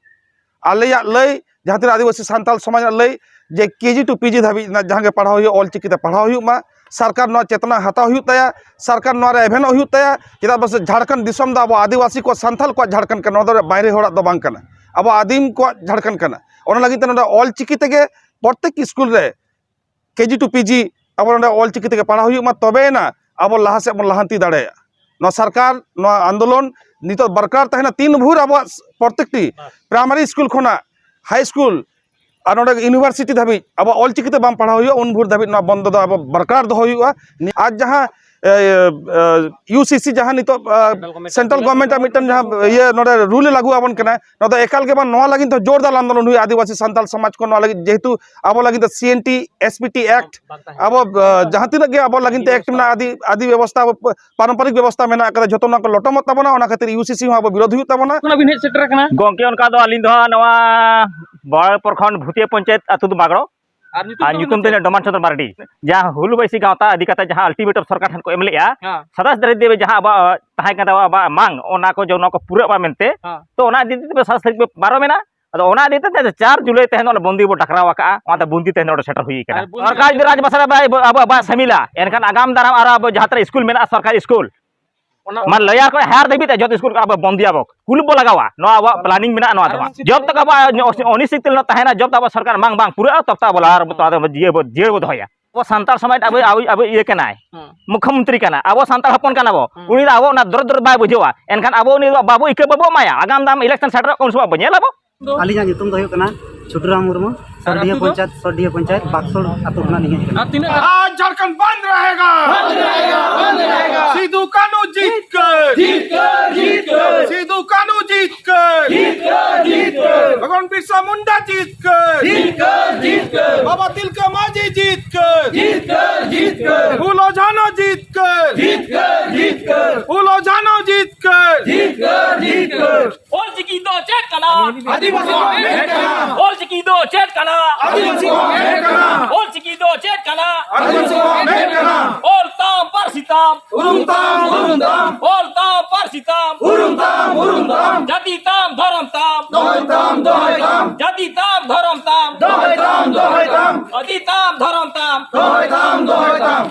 ᱟᱞᱮᱭᱟᱜ ᱞᱟᱹᱭ, ᱡᱟᱦᱟᱸ ᱛᱤᱱᱟᱹᱜ ᱟᱹᱫᱤᱵᱟᱹᱥᱤ ᱥᱟᱱᱛᱟᱞ ᱥᱚᱢᱟᱡᱽ ᱨᱮᱱᱟᱜ ᱞᱟᱹᱭ, ᱡᱮ ᱠᱮᱡᱤ ᱴᱩ ᱯᱤᱡᱤ ᱫᱷᱟᱹᱵᱤᱡ ᱨᱮᱱᱟᱜ ᱡᱟᱦᱟᱸ ᱜᱮ ᱯᱟᱲᱦᱟᱣ ᱦᱩᱭᱩᱜᱼᱟ, ᱚᱞ ᱪᱤᱠᱤ ᱛᱮ ᱯᱟᱲᱦᱟᱣ ᱦᱩᱭᱩᱜ ᱢᱟ, ᱥᱚᱨᱠᱟᱨ ᱱᱚᱣᱟ ᱪᱮᱛᱱᱟ ᱦᱟᱛᱟᱣ ᱦᱩᱭᱩᱜ ᱛᱟᱭᱟ, ᱥᱚᱨᱠᱟᱨ ᱱᱚᱣᱟ ᱨᱮ ᱮᱵᱷᱮᱱᱚᱜ ᱦᱩᱭᱩᱜ ᱛᱟᱭᱟ᱾ ᱪᱮᱫᱟᱜ ᱵᱟᱥᱮ ᱡᱷᱟᱲᱠᱷᱚᱸᱰ ᱫᱤᱥᱚᱢ ᱫᱚ ᱟᱵᱚ ᱟᱹᱫᱤᱵᱟᱹᱥᱤ ᱠᱚ, ᱥᱟᱱᱛᱟᱞ ᱠᱚᱣᱟᱜ ᱡᱷᱟᱲᱠᱷᱚᱸᱰ ᱠᱟᱱᱟ, ᱱᱚᱣᱟ ᱫᱚ ᱵᱟᱭᱨᱮ ᱦᱚᱲᱟᱜ ᱫᱚ ᱵᱟᱝ ᱠᱟᱱᱟ, ᱟᱵᱚ ᱟᱹᱫᱤᱢ ᱠᱚᱣᱟᱜ ᱡᱷᱟᱲᱠᱷᱚᱸᱰ ᱠᱟᱱᱟ᱾ ᱚᱱᱟ ᱞᱟᱹᱜᱤᱫ ᱛᱮ ᱱᱚᱰᱮ ᱚᱞ ᱪᱤᱠᱤ ᱛᱮᱜᱮ ᱯᱨᱚᱛᱮᱠ ᱥᱠᱩᱞ ᱨᱮ ᱠᱮᱡᱤ ᱴᱩ ᱯᱤᱡᱤ ᱟᱵᱚ ᱱᱚᱰᱮ ᱚᱞ ᱪᱤᱠᱤ ᱛᱮᱜᱮ ᱯᱟᱲᱦᱟᱣ ᱦᱩᱭᱩᱜ ᱢᱟ, ᱛᱚᱵᱮᱭᱮᱱᱟ ᱟᱵᱚ ᱞᱟᱦᱟ ᱥᱮᱫ ᱵᱚᱱ ᱞᱟᱦᱟᱱᱛᱤ ᱫᱟᱲᱮᱭᱟᱜᱼᱟ᱾ ᱱᱚᱣᱟ ᱥᱚᱨᱠᱟᱨ, ᱱᱚᱣᱟ ᱟᱱᱫᱳᱞᱚᱱ ᱱᱤᱛᱚᱜ ᱵᱚᱨᱠᱟᱨ ᱛᱟᱦᱮᱱᱟ ᱛᱤᱱ ᱵᱷᱳᱨ ᱟᱵᱚᱣᱟᱜ ᱯᱨᱚᱛᱮᱠᱴᱤ ᱯᱨᱟᱭᱢᱟᱨᱤ ᱥᱠᱩᱞ ᱠᱷᱚᱱᱟᱜ ᱦᱟᱭ ᱥᱠᱩᱞ ᱟᱨ ᱱᱚᱰᱮ ᱤᱭᱩᱱᱤᱵᱷᱟᱨᱥᱤᱴᱤ ᱫᱷᱟᱹᱵᱤᱡ ᱟᱵᱚ ᱚᱞ ᱪᱤᱠᱤ ᱛᱮ ᱵᱟᱝ ᱯᱟᱲᱦᱟᱣ ᱦᱩᱭᱩᱜᱼᱟ, ᱩᱱ ᱵᱷᱳᱨ ᱫᱷᱟᱹᱵᱤᱡ ᱱᱚᱣᱟ ᱵᱚᱱᱫᱚ ᱫᱚ ᱟᱵᱚ ᱵᱚᱨᱠᱟᱨ ᱫᱚᱦᱚ ᱦᱩᱭᱩᱜᱼᱟ᱾ ᱟᱨ ᱡᱟᱦᱟᱸ ᱤᱭᱩ ᱥᱤ ᱥᱤ ᱡᱟᱦᱟᱸ ᱱᱤᱛᱚᱜ ᱥᱮᱱᱴᱨᱟᱞ ᱜᱚᱵᱷᱚᱨᱢᱮᱱᱴ ᱟᱜ ᱢᱤᱫᱴᱟᱝ ᱡᱟᱦᱟᱸ ᱤᱭᱟᱹ ᱱᱚᱰᱮ ᱨᱩᱞ ᱮ ᱞᱟᱹᱜᱩ ᱟᱵᱚᱱ ᱠᱟᱱᱟ, ᱱᱚᱣᱟ ᱫᱚ ᱮᱠᱟᱞ ᱜᱮ ᱵᱟᱝ, ᱱᱚᱣᱟ ᱞᱟᱹᱜᱤᱫ ᱫᱚ ᱡᱳᱨᱫᱟᱨ ᱟᱱᱫᱳᱞᱚᱱ ᱦᱩᱭᱩᱜᱼᱟ ᱟᱹᱫᱤᱵᱟᱹᱥᱤ ᱥᱟᱱᱛᱟᱞ ᱥᱚᱢᱟᱡᱽ ᱠᱚ ᱱᱚᱣᱟ ᱞᱟᱹᱜᱤᱫ, ᱡᱮᱦᱮᱛᱩ ᱟᱵᱚ ᱞᱟᱹᱜᱤᱫ ᱫᱚ C N T, S P T act, ᱟᱵᱚ ᱡᱟᱦᱟᱸ ᱛᱤᱱᱟᱹᱜ ᱜᱮ ᱟᱵᱚ ᱞᱟᱹᱜᱤᱫ ᱛᱮ ᱮᱠᱴ ᱢᱮᱱᱟᱜᱼᱟ, ᱟᱹᱫᱤ ᱟᱹᱫᱤ ᱵᱮᱵᱚᱥᱛᱷᱟ, ᱯᱟᱨᱚᱢᱯᱚᱨᱤᱠ ᱵᱮᱵᱚᱥᱛᱷᱟ ᱢᱮᱱᱟᱜ ᱟᱠᱟᱫᱟ, ᱡᱷᱚᱛᱚ ᱱᱚᱣᱟ ᱠᱚ ᱞᱚᱴᱚᱢᱚᱜ ᱛᱟᱵᱚᱱᱟ, ᱚᱱᱟ ᱠᱷᱟᱹᱛᱤᱨ ᱤᱭᱩ ᱥᱤ ᱥᱤ ᱦᱚᱸ ᱟᱵᱚ ᱵᱤᱨᱳᱫᱷ ᱦᱩᱭᱩᱜ ᱛᱟᱵᱚᱱᱟ᱾ ᱠᱷᱚᱱᱟᱜ ᱵᱤᱱ ᱦᱮᱡ ᱥᱮᱴᱮᱨ ᱟᱠᱟᱱᱟ? ᱜᱚᱝᱠᱮ, ᱚᱱᱠᱟ ᱫᱚ ᱟᱹᱞᱤᱧ ᱫᱚ ᱦᱟᱸᱜ ᱱᱚᱣᱟ ᱵᱟᱲᱟᱭ ᱯᱨᱚᱠᱷᱚᱸᱰ ᱵᱷᱩᱛᱤᱭᱟᱹ ᱯᱚᱧᱪᱟᱭᱮᱛ ᱟᱹᱛᱩ ᱫᱚ ᱵᱟᱜᱽᱲᱚ᱾ ᱟᱨ ᱧᱩᱛᱩᱢ ᱟᱨ ᱛᱟᱵᱮᱱ ᱧᱩᱛᱩᱢ ᱪᱮᱫ? ᱛᱟᱵᱮᱱ ᱰᱚᱢᱟᱱ ᱪᱚᱸᱫᱽᱨ ᱢᱟᱨᱰᱤ᱾ ᱡᱟᱦᱟᱸ ᱦᱩᱞ ᱵᱟᱭᱥᱤ ᱜᱟᱶᱛᱟ ᱤᱫᱤ ᱠᱟᱛᱮ ᱡᱟᱦᱟᱸ ultimatum ᱥᱚᱨᱠᱟᱨ ᱴᱷᱮᱱ ᱠᱚ ᱮᱢ ᱞᱮᱜᱼᱟ, ᱦᱮᱸ᱾ ᱥᱟᱛᱟᱥ ᱛᱟᱹᱨᱤᱠᱷ ᱫᱷᱟᱹᱵᱤᱡ ᱡᱟᱦᱟᱸ ᱟᱵᱚᱣᱟᱜ ᱛᱟᱦᱮᱸ ᱠᱟᱱ ᱛᱟᱵᱚᱱᱟ, ᱟᱵᱚᱣᱟᱜ ᱢᱟᱝ, ᱚᱱᱟ ᱠᱚ ᱡᱮ ᱱᱚᱣᱟ ᱠᱚ ᱯᱩᱨᱟᱹᱜ ᱢᱟ ᱢᱮᱱᱛᱮ᱾ ᱦᱮᱸ᱾ ᱛᱚ, ᱚᱱᱟ ᱤᱫᱤ ᱛᱮ ᱥᱟᱛᱟᱥ ᱛᱟᱹᱨᱤᱠᱷ ᱯᱟᱨᱚᱢᱮᱱᱟ᱾ ᱟᱫᱚ ᱚᱱᱟ ᱤᱫᱤ ᱛᱮ ᱪᱟᱨ ᱡᱩᱞᱟᱭ ᱛᱮᱦᱮᱧ ᱫᱚ ᱚᱱᱟ ᱵᱚᱱᱫᱤ ᱵᱚ ᱰᱟᱠᱨᱟᱣ ᱟᱠᱟᱜᱼᱟ, ᱚᱱᱟᱛᱮ ᱵᱚᱱᱫᱤ ᱛᱮᱦᱮᱧ ᱫᱚ ᱱᱚᱰᱮ ᱥᱮᱴᱮᱨ ᱦᱩᱭ ᱟᱠᱟᱱᱟ᱾ ᱟᱨ ᱵᱚᱱᱫᱤ ᱥᱚᱨᱠᱟᱨ ᱡᱩᱫᱤ ᱨᱟᱡᱽ ᱵᱷᱟᱥᱟ ᱨᱮ ᱵᱟᱭ, ᱟᱵᱚ, ᱟᱵᱚᱣᱟᱜ ᱵᱟᱭ ᱥᱟᱹᱢᱤᱞᱟ, ᱮᱱᱠᱷᱟᱱ ᱟᱜᱟᱢ ᱫᱟᱨᱟᱢ ᱟᱨᱚ ᱟᱵᱚ ᱡᱟᱦᱟᱸ ᱛᱤᱱᱟᱹᱜ ᱥᱠᱩᱞ ᱢᱮᱱᱟᱜᱼᱟ, ᱥᱚᱨᱠᱟᱨᱤ ᱥᱠᱩᱞ, ᱚᱱᱟ ᱢᱟᱱᱮ ᱞᱟᱭᱟᱨ ᱠᱷᱚᱱ ᱦᱟᱭᱟᱨ ᱫᱷᱟᱹᱵᱤᱡ ᱛᱮ ᱡᱚᱛᱚ ᱥᱠᱩᱞ ᱠᱚ ᱟᱵᱚ ᱵᱚᱱᱫᱤᱭᱟᱵᱚ, ᱠᱩᱞ ᱵᱚ ᱞᱟᱜᱟᱣᱟ᱾ ᱱᱚᱣᱟ ᱟᱵᱚᱣᱟᱜ ᱯᱞᱟᱱᱤᱝ ᱢᱮᱱᱟᱜᱼᱟ, ᱱᱚᱣᱟ ᱫᱚ ᱦᱟᱸᱜ᱾ ᱡᱚᱵ ᱛᱚᱠ ᱟᱵᱚᱣᱟᱜ ᱚᱱᱤᱥᱤᱛ ᱱᱚ ᱛᱟᱦᱮᱱᱟ, ᱡᱚᱵ ᱛᱚᱠ ᱟᱵᱚ ᱥᱚᱨᱠᱟᱨ ᱢᱟᱝ ᱵᱟᱝ ᱯᱩᱨᱟᱹᱜᱼᱟ, ᱛᱚᱵ ᱛᱚᱠ ᱟᱵᱚ ᱞᱟᱦᱟ ᱨᱮ ᱦᱩᱸ᱾ ᱡᱤᱭᱟᱹ ᱵᱚ, ᱡᱤᱭᱟᱹ ᱵᱚ ᱫᱚᱦᱚᱭᱟ᱾ ᱟᱵᱚ ᱥᱟᱱᱛᱟᱲ ᱥᱚᱢᱟᱡᱽ ᱟᱵᱚ, ᱟᱵᱚ, ᱟᱵᱚ ᱤᱭᱟᱹ ᱠᱟᱱᱟᱭ, ᱦᱩᱸ᱾ ᱢᱩᱠᱷᱭᱚᱢᱚᱱᱛᱨᱤ ᱠᱟᱱᱟ, ᱟᱵᱚ ᱥᱟᱱᱛᱟᱲ ᱦᱚᱯᱚᱱ ᱠᱟᱱᱟ ᱵᱚ᱾ ᱦᱩᱸ᱾ ᱩᱱᱤ ᱫᱚ ᱟᱵᱚ ᱚᱱᱟ ᱫᱚᱨᱚᱫ ᱫᱚᱨᱚᱫ ᱵᱟᱭ ᱵᱩᱡᱷᱟᱹᱣᱟ, ᱮᱱᱠᱷᱟᱱ ᱟᱵᱚ ᱩᱱᱤ ᱫᱚ ᱵᱟᱵᱚ ᱤᱠᱟᱹ ᱵᱟᱵᱚ ᱮᱢᱟᱭᱟ᱾ ᱟᱜᱟᱢ ᱫᱟᱢ ᱤᱞᱮᱠᱥᱚᱱ ᱥᱮᱴᱮᱨᱚᱜ ᱠᱟᱱᱟ, ᱩᱱ ᱥᱚᱢᱚᱭ ᱵᱚ ᱧᱮᱞ ᱟᱵᱚ᱾ ᱟᱹᱞᱤᱧᱟᱜ ᱧᱩᱛᱩᱢ ᱫᱚ ᱦᱩᱭᱩᱜ ᱠᱟᱱᱟ ᱪᱷᱩᱴᱩᱨᱟᱢ ᱢᱩᱨᱢᱩ, ᱟᱨ ᱥᱚᱰᱤᱦᱟ ᱟᱹᱛᱩ ᱫᱚ? ᱯᱚᱧᱪᱟᱭᱮᱛ, ᱥᱚᱰᱤᱦᱟ ᱯᱚᱧᱪᱟᱭᱮᱛ, ᱵᱟᱠᱥᱚᱲ ᱟᱹᱛᱩ ᱠᱷᱚᱱᱟᱜ ᱞᱤᱧ ᱦᱮᱡ ᱟᱠᱟᱱᱟ᱾ ᱟᱨ ᱛᱤᱱᱟᱹᱜ ᱜᱟᱱ? आज झारखंड बंद रहेगा। बंद रहेगा, बंद रहेगा। सिद्धू कानू जीत कर। जीत कर, जीत कर। सिद्धू कानू जीत कर। जीत कर, जीत कर। भगवान बिरसा मुंडा जीत कर। जीत कर, जीत कर। बाबा तिलका मांझी जीत कर। जीत कर, जीत कर। फूलो झानो जीत कर। जीत कर, जीत कर। फूलो झानो जीत कर। जीत कर, जीत कर। ᱚᱞᱪᱤᱠᱤ ᱫᱚ ᱪᱮᱫ ᱠᱟᱱᱟ? ᱟᱹᱫᱤᱵᱟᱹᱥᱤ ᱠᱚᱣᱟᱜ ᱢᱮᱫ ᱠᱟᱱᱟ᱾ ᱚᱞᱪᱤᱠᱤ ᱫᱚ ᱪᱮᱫ ᱠᱟᱱᱟ? ᱟᱹᱫᱤᱵᱟᱹᱥᱤ ᱠᱚᱣᱟᱜ ᱢᱮᱫ ᱠᱟᱱᱟ᱾ ᱚᱞᱪᱤᱠᱤ ᱫᱚ ᱪᱮᱫ ᱠᱟᱱᱟ? ᱟᱹᱫᱤᱵᱟᱹᱥᱤ ᱠᱚᱣᱟᱜ ᱢᱮᱫ ᱠᱟᱱᱟ᱾ ᱚᱞ ᱛᱟᱢ, ᱯᱟᱹᱨᱥᱤ ᱛᱟᱢ᱾ ᱩᱨᱩᱢ ᱛᱟᱢ, ᱩᱨᱩᱢ ᱛᱟᱢ᱾ ᱚᱞ ᱛᱟᱢ, ᱯᱟᱹᱨᱥᱤ ᱛᱟᱢ᱾ ᱩᱨᱩᱢ ᱛᱟᱢ, ᱩᱨᱩᱢ ᱛᱟᱢ᱾ ᱡᱟᱹᱛᱤ ᱛᱟᱢ, ᱫᱷᱚᱨᱚᱢ ᱛᱟᱢ᱾ ᱫᱚᱦᱚᱭ ᱛᱟᱢ, ᱫᱚᱦᱚᱭ ᱛᱟᱢ᱾ ᱡᱟᱹᱛᱤ ᱛᱟᱢ, ᱫᱷᱚᱨᱚᱢ ᱛᱟᱢ᱾ ᱫᱚᱦᱚᱭ ᱛᱟᱢ, ᱫᱚᱦᱚᱭ ᱛᱟᱢ᱾ ᱡᱟᱹᱛᱤ ᱛᱟᱢ, ᱫᱷᱚᱨᱚᱢ ᱛᱟᱢ᱾ ᱫᱚᱦᱚᱭ ᱛᱟᱢ, ᱫᱚᱦᱚᱭ ᱛᱟᱢ᱾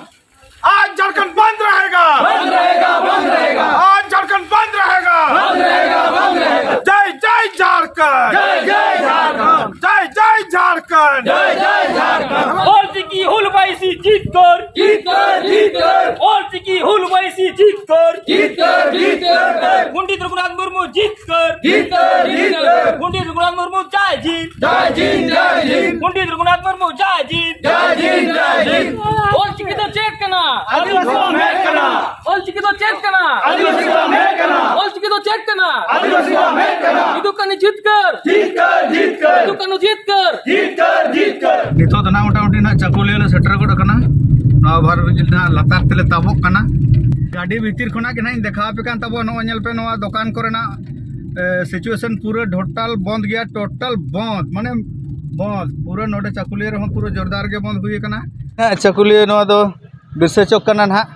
आज झारखंड बंद रहेगा। बंद रहेगा, बंद रहेगा। आज झारखंड बंद रहेगा। बंद रहेगा, बंद रहेगा। जय जय झारखंड। जय जय झारखंड। जय जय झारखंड। जय जय झारखंड। ᱚᱞᱪᱤᱠᱤ ᱦᱩᱞ ᱵᱟᱭᱥᱤ ᱡᱤᱛᱠᱟᱹᱨ᱾ ᱡᱤᱛᱠᱟᱹᱨ, ᱡᱤᱛᱠᱟᱹᱨ᱾ ᱚᱞᱪᱤᱠᱤ ᱦᱩᱞ ᱵᱟᱭᱥᱤ ᱡᱤᱛᱠᱟᱹᱨ᱾ ᱡᱤᱛᱠᱟᱹᱨ, ᱡᱤᱛᱠᱟᱹᱨ᱾ ᱯᱚᱱᱰᱤᱛ ᱨᱚᱜᱷᱩᱱᱟᱛᱷ ᱢᱩᱨᱢᱩ ᱡᱤᱛᱠᱟᱹᱨ᱾ ᱡᱤᱛᱠᱟᱹᱨ, ᱡᱤᱛᱠᱟᱹᱨ᱾ ᱯᱚᱱᱰᱤᱛ ᱨᱚᱜᱷᱩᱱᱟᱛᱷ ᱢᱩᱨᱢᱩ ᱡᱟᱭ ᱡᱤᱛ᱾ ᱡᱟᱭ ᱡᱤᱛ, ᱡᱟᱭ ᱡᱤᱛ᱾ ᱯᱚᱱᱰᱤᱛ ᱨᱚᱜᱷᱩᱱᱟᱛᱷ ᱢᱩᱨᱢᱩ ᱡᱟᱭ ᱡᱤᱛ᱾ ᱡᱟᱭ ᱡᱤᱛ, ᱡᱟᱭ ᱡᱤᱛ᱾ ᱚᱞᱪᱤᱠᱤ ᱫᱚ ᱪᱮᱫ ᱠᱟᱱᱟ? ᱟᱹᱫᱤᱵᱟᱹᱥᱤ ᱠᱚᱣᱟᱜ ᱢᱮᱫ ᱠᱟᱱᱟ᱾ ᱚᱞᱪᱤᱠᱤ ᱫᱚ ᱪᱮᱫ ᱠᱟᱱᱟ? ᱟᱹᱫᱤᱵᱟᱹᱥᱤ ᱠᱚᱣᱟᱜ ᱢᱮᱫ ᱠᱟᱱᱟ᱾ ᱚᱞᱪᱤᱠᱤ ᱫᱚ ᱪᱮᱫ ᱠᱟᱱᱟ? ᱟᱹᱫᱤᱵᱟᱹᱥᱤ ᱠᱚᱣᱟᱜ ᱢᱮᱫ ᱠᱟᱱᱟ᱾ ᱥᱤᱫᱩ ᱠᱟᱹᱱᱦᱩ ᱡᱤᱛᱠᱟᱹᱨ᱾ ᱡᱤᱛᱠᱟᱹᱨ, ᱡᱤᱛᱠᱟᱹᱨ᱾ ᱥᱤᱫᱩ ᱠᱟᱹᱱᱦᱩ ᱡᱤᱛᱠᱟᱹᱨ᱾ ᱡᱤᱛᱠᱟᱹᱨ, ᱡᱤᱛᱠᱟᱹᱨ᱾ ᱱᱤᱛᱚᱜ ᱫᱚ ᱱᱟᱜ ᱢᱚᱴᱟᱢᱩᱴᱤ ᱱᱟᱜ ᱪᱟᱹᱠᱩᱞᱤᱭᱟᱹ ᱞᱮ ᱥᱮᱴᱮᱨ ᱜᱚᱫ ᱟᱠᱟᱱᱟ᱾ ᱱᱚᱣᱟ ᱚᱵᱷᱟᱨ ᱵᱨᱤᱡᱽ ᱱᱟᱜ ᱞᱟᱛᱟᱨ ᱛᱮᱞᱮ ᱛᱟᱵᱚᱜ ᱠᱟᱱᱟ᱾ ᱜᱟᱹᱰᱤ ᱵᱷᱤᱛᱤᱨ ᱠᱷᱚᱱᱟᱜ ᱜᱮ ᱱᱟᱜ ᱤᱧ ᱫᱮᱠᱷᱟᱣ ᱟᱯᱮ ᱠᱟᱱ ᱛᱟᱵᱚᱱᱟ᱾ ᱱᱚᱜᱼᱚᱭ ᱧᱮᱞ ᱯᱮ, ᱱᱚᱣᱟ ᱫᱚᱠᱟᱱ ᱠᱚᱨᱮᱱᱟᱜ, ᱮ, situation ᱯᱩᱨᱟᱹ ᱴᱳᱴᱟᱞ ᱵᱚᱱᱫ ᱜᱮᱭᱟ, ᱴᱳᱴᱟᱞ ᱵᱚᱱᱫ᱾ ᱢᱟᱱᱮ ᱵᱚᱱᱫ, ᱯᱩᱨᱟᱹ ᱱᱚᱰᱮ ᱪᱟᱹᱠᱩᱞᱤᱭᱟᱹ ᱨᱮᱦᱚᱸ ᱯᱩᱨᱟᱹ ᱡᱳᱨᱫᱟᱨ ᱜᱮ ᱵᱚᱱᱫ ᱦᱩᱭ ᱟᱠᱟᱱᱟ᱾ ᱦᱮᱸ, ᱪᱟᱹᱠᱩᱞᱤᱭᱟᱹ ᱱᱚᱣᱟ ᱫᱚ ᱵᱤᱨᱥᱟᱹ ᱪᱚᱠ ᱠᱟᱱᱟ ᱱᱟᱦᱟᱜ᱾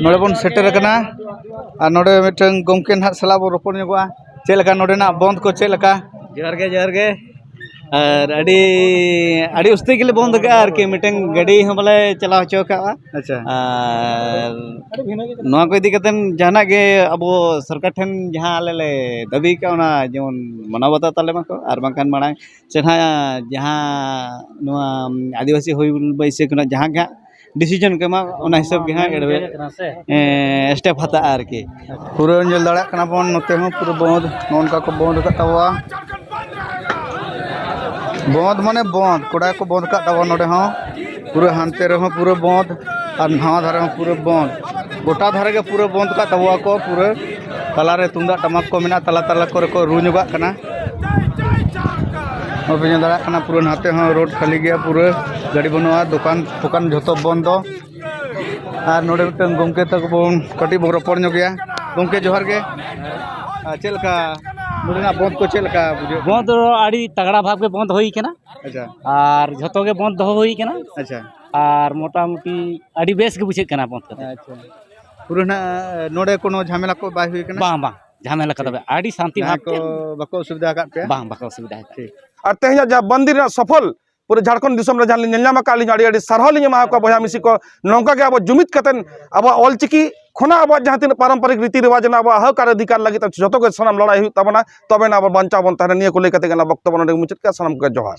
ᱱᱚᱰᱮ ᱵᱚᱱ ᱥᱮᱴᱮᱨ ᱟᱠᱟᱱᱟ᱾ ᱟᱨ ᱱᱚᱰᱮ ᱢᱤᱫᱴᱟᱝ ᱜᱚᱢᱠᱮ ᱱᱟᱦᱟᱜ ᱥᱟᱞᱟᱜ ᱵᱚᱱ ᱨᱚᱯᱚᱲ ᱧᱚᱜᱚᱜᱼᱟ, ᱪᱮᱫ ᱞᱮᱠᱟ ᱱᱚᱰᱮᱱᱟᱜ ᱵᱚᱱᱫ ᱠᱚ ᱪᱮᱫ ᱞᱮᱠᱟ᱾ ᱡᱚᱦᱟᱨ ᱜᱮ, ᱡᱚᱦᱟᱨ ᱜᱮ᱾ ᱟᱨ ᱟᱹᱰᱤ, ᱟᱹᱰᱤ ᱩᱥᱛᱟᱹ ᱜᱮᱞᱮ ᱵᱚᱱᱫ ᱟᱠᱟᱫᱼᱟ ᱟᱨᱠᱤ, ᱢᱤᱫᱴᱟᱝ ᱜᱟᱹᱰᱤ ᱦᱚᱸ ᱵᱟᱞᱮ ᱪᱟᱞᱟᱣ ᱦᱚᱪᱚ ᱟᱠᱟᱫᱼᱟ᱾ ᱟᱪᱪᱷᱟ᱾ ᱟᱨ ᱱᱚᱣᱟ ᱠᱚ ᱤᱫᱤ ᱠᱟᱛᱮᱫ ᱡᱟᱦᱟᱱᱟᱜ ᱜᱮ ᱟᱵᱚ ᱥᱚᱨᱠᱟᱨ ᱴᱷᱮᱱ ᱡᱟᱦᱟᱸ ᱟᱞᱮ ᱞᱮ ᱫᱟᱹᱵᱤ ᱟᱠᱟᱫᱼᱟ, ᱚᱱᱟ ᱡᱮᱢᱚᱱ ᱢᱟᱱᱟᱣ ᱵᱟᱛᱟᱣ ᱛᱟᱞᱮ ᱢᱟᱠᱚ, ᱟᱨ ᱵᱟᱝᱠᱷᱟᱱ ᱢᱟᱲᱟᱝ ᱥᱮ ᱱᱟᱦᱟᱜ ᱡᱟᱦᱟᱸ ᱱᱚᱣᱟ ᱟᱹᱫᱤᱵᱟᱹᱥᱤ ᱦᱩᱞ ᱵᱟᱹᱭᱥᱟᱹᱠᱷ ᱨᱮᱱᱟᱜ ᱡᱟᱦᱟᱸ ᱜᱮ ᱦᱟᱸᱜ decision ᱠᱚ ᱮᱢᱟ, ᱚᱱᱟ ᱦᱤᱥᱟᱹᱵ ᱜᱮ ᱦᱟᱸᱜ ᱮᱰᱣᱮ-, ᱮᱸ, step ᱦᱟᱛᱟᱜᱼᱟ ᱟᱨᱠᱤ᱾ ᱯᱩᱨᱟᱹ ᱧᱮᱞ ᱫᱟᱲᱮᱭᱟᱜ ᱠᱟᱱᱟ ᱵᱚᱱ, ᱱᱚᱛᱮ ᱦᱚᱸ ᱯᱩᱨᱟᱹ ᱵᱚᱸᱫᱽ, ᱱᱚᱜᱼᱚ ᱱᱚᱝᱠᱟ ᱠᱚ ᱵᱚᱸᱫᱽ ᱟᱠᱟᱫ ᱛᱟᱵᱚᱣᱟ᱾ ᱵᱚᱸᱫᱽ ᱢᱟᱱᱮ ᱵᱚᱸᱫᱽ, ᱠᱚᱲᱟ ᱠᱚ ᱵᱚᱸᱫᱽ ᱟᱠᱟᱫ ᱛᱟᱵᱚᱣᱟ ᱱᱚᱰᱮ ᱦᱚᱸ᱾ ᱯᱩᱨᱟᱹ ᱦᱟᱱᱛᱮ ᱨᱮᱦᱚᱸ ᱯᱩᱨᱟᱹ ᱵᱚᱸᱫᱽ, ᱟᱨ ᱱᱟᱣᱟ ᱫᱷᱟᱨᱮ ᱦᱚᱸ ᱯᱩᱨᱟᱹ ᱵᱚᱸᱫᱽ, ᱜᱚᱴᱟ ᱫᱷᱟᱨᱮ ᱜᱮ ᱯᱩᱨᱟᱹ ᱵᱚᱸᱫᱽ ᱟᱠᱟᱫ ᱛᱟᱵᱚᱣᱟ ᱠᱚ᱾ ᱯᱩᱨᱟᱹ ᱛᱟᱞᱟᱨᱮ ᱛᱩᱢᱫᱟᱜ ᱴᱟᱢᱟᱠ ᱠᱚ ᱢᱮᱱᱟᱜᱼᱟ, ᱛᱟᱞᱟ ᱛᱟᱞᱟ ᱠᱚᱨᱮ ᱠᱚ ᱨᱩ ᱧᱚᱜᱟᱜ ᱠᱟᱱᱟ᱾ ᱵᱟᱯᱮ ᱧᱮᱞ ᱫᱟᱲᱮᱭᱟᱜ ᱠᱟᱱᱟ, ᱯᱩᱨᱟᱹ ᱱᱟᱛᱮ ᱦᱚᱸ ᱨᱳᱰ ᱠᱷᱟᱹᱞᱤ ᱜᱮᱭᱟ, ᱯᱩᱨᱟᱹ ᱜᱟᱹᱰᱤ ᱵᱟᱹᱱᱩᱜᱼᱟ, ᱫᱚᱠᱟᱱ ᱯᱷᱚᱠᱟᱱ ᱡᱷᱚᱛᱚ ᱵᱚᱱᱫᱚ᱾ ᱟᱨ ᱱᱚᱰᱮ ᱢᱤᱫᱴᱟᱝ ᱜᱚᱢᱠᱮ ᱛᱟᱠᱚ ᱵᱚᱱ ᱠᱟᱹᱴᱤᱡ ᱵᱚᱱ ᱨᱚᱯᱚᱲ ᱧᱚᱜ ᱜᱮᱭᱟ᱾ ᱜᱚᱢᱠᱮ, ᱡᱚᱦᱟᱨ ᱜᱮ᱾ ᱟᱨ ᱪᱮᱫ ᱞᱮᱠᱟ ᱱᱚᱰᱮᱱᱟᱜ ᱵᱚᱱᱫ ᱠᱚ ᱪᱮᱫ ᱞᱮᱠᱟ ᱵᱩᱡᱷᱟᱹᱜ ᱠᱟᱱᱟ? ᱵᱚᱱᱫ ᱫᱚ ᱟᱹᱰᱤ ᱛᱟᱜᱲᱟ ᱵᱷᱟᱵᱽ ᱜᱮ ᱵᱚᱱᱫ ᱦᱩᱭ ᱠᱟᱱᱟ᱾ ᱟᱪᱪᱷᱟ᱾ ᱟᱨ ᱡᱷᱚᱛᱚ ᱜᱮ ᱵᱚᱱᱫ ᱫᱚᱦᱚ ᱦᱩᱭ ᱠᱟᱱᱟ᱾ ᱟᱪᱪᱷᱟ᱾ ᱟᱨ ᱢᱚᱴᱟᱢᱩᱴᱤ ᱟᱹᱰᱤ ᱵᱮᱥ ᱜᱮ ᱵᱩᱡᱷᱟᱹᱜ ᱠᱟᱱᱟ ᱵᱚᱱᱫ ᱠᱟᱛᱮ᱾ ᱟᱪᱪᱷᱟ᱾ ᱯᱩᱨᱟᱹ ᱱᱟᱜ ᱱᱚᱰᱮ ᱠᱚᱱᱚ ᱡᱷᱟᱢᱮᱞᱟ ᱠᱚ ᱵᱟᱭ ᱦᱩᱭ ᱠᱟᱱᱟ? ᱵᱟᱝ, ᱵᱟᱝ, ᱡᱷᱟᱢᱮᱞᱟ ᱠᱚᱫᱚ ᱴᱷᱤᱠ᱾ ᱵᱟᱝ᱾ ᱟᱹᱰᱤ ᱥᱟᱱᱛᱤ ᱡᱟᱦᱟᱸᱭ ᱵᱷᱟᱵᱽ ᱠᱚ ᱛᱮ᱾ ᱵᱟᱠᱚ ᱚᱥᱩᱵᱤᱫᱷᱟ ᱟᱠᱟᱫ ᱯᱮᱭᱟ? ᱵᱟᱝ, ᱵᱟᱠᱚ ᱚᱥᱩᱵᱤᱫᱷᱟ ᱟᱠᱟᱫ᱾ ᱴᱷᱤᱠ᱾ ᱟᱨ ᱛᱮᱦᱮᱧᱟᱜ ᱡᱟᱦᱟᱸ ᱵᱟᱱᱫᱤ ᱨᱮᱱᱟᱜ ᱥᱚᱯᱷᱚᱞ ᱯᱩᱨᱟᱹ ᱡᱷᱟᱲᱠᱷᱚᱸᱰ ᱫᱤᱥᱚᱢ ᱨᱮ ᱡᱟᱦᱟᱸ ᱞᱤᱧ ᱧᱮᱞ ᱧᱟᱢ ᱟᱠᱟᱫ, ᱟᱹᱞᱤᱧ ᱟᱹᱰᱤ ᱟᱹᱰᱤ ᱥᱟᱨᱦᱟᱣ ᱞᱤᱧ ᱮᱢᱟ ᱠᱚᱣᱟ ᱵᱚᱭᱦᱟ ᱢᱤᱥᱤ ᱠᱚ᱾ ᱱᱚᱝᱠᱟ ᱜᱮ ᱟᱵᱚ ᱡᱩᱢᱤᱫ ᱠᱟᱛᱮᱱ ᱟᱵᱚᱣᱟᱜ ᱚᱞᱪᱤᱠᱤ ᱠᱷᱚᱱᱟᱜ ᱟᱵᱚᱣᱟᱜ ᱡᱟᱦᱟᱸ ᱛᱤᱱᱟᱹᱜ ᱯᱟᱨᱚᱢᱯᱚᱨᱤᱠ ᱨᱤᱛᱤ ᱨᱮᱣᱟᱡᱽ ᱨᱮᱱᱟᱜ ᱟᱵᱚᱣᱟᱜ ᱦᱚᱠ ᱟᱨ ᱚᱫᱷᱤᱠᱟᱨ ᱞᱟᱹᱜᱤᱫ ᱛᱮ ᱡᱚᱛᱚ ᱜᱮ ᱥᱟᱱᱟᱢ ᱞᱟᱲᱟᱭ ᱦᱩᱭᱩᱜ ᱛᱟᱵᱚᱱᱟ, ᱛᱚᱵᱮ ᱱᱟ ᱟᱵᱚ ᱵᱟᱧᱪᱟᱣ ᱵᱚᱱ ᱛᱟᱦᱮᱱᱟ᱾ ᱱᱤᱭᱟᱹ ᱠᱚ ᱞᱟᱹᱭ ᱠᱟᱛᱮ ᱜᱮ ᱟᱞᱟᱝ ᱵᱚᱠᱛᱚᱵᱚ ᱱᱚᱰᱮ ᱢᱩᱪᱟᱹᱫ ᱠᱮᱫᱼᱟ᱾ ᱥᱟᱱᱟᱢ ᱠᱚᱜᱮ ᱡᱚᱦᱟᱨ᱾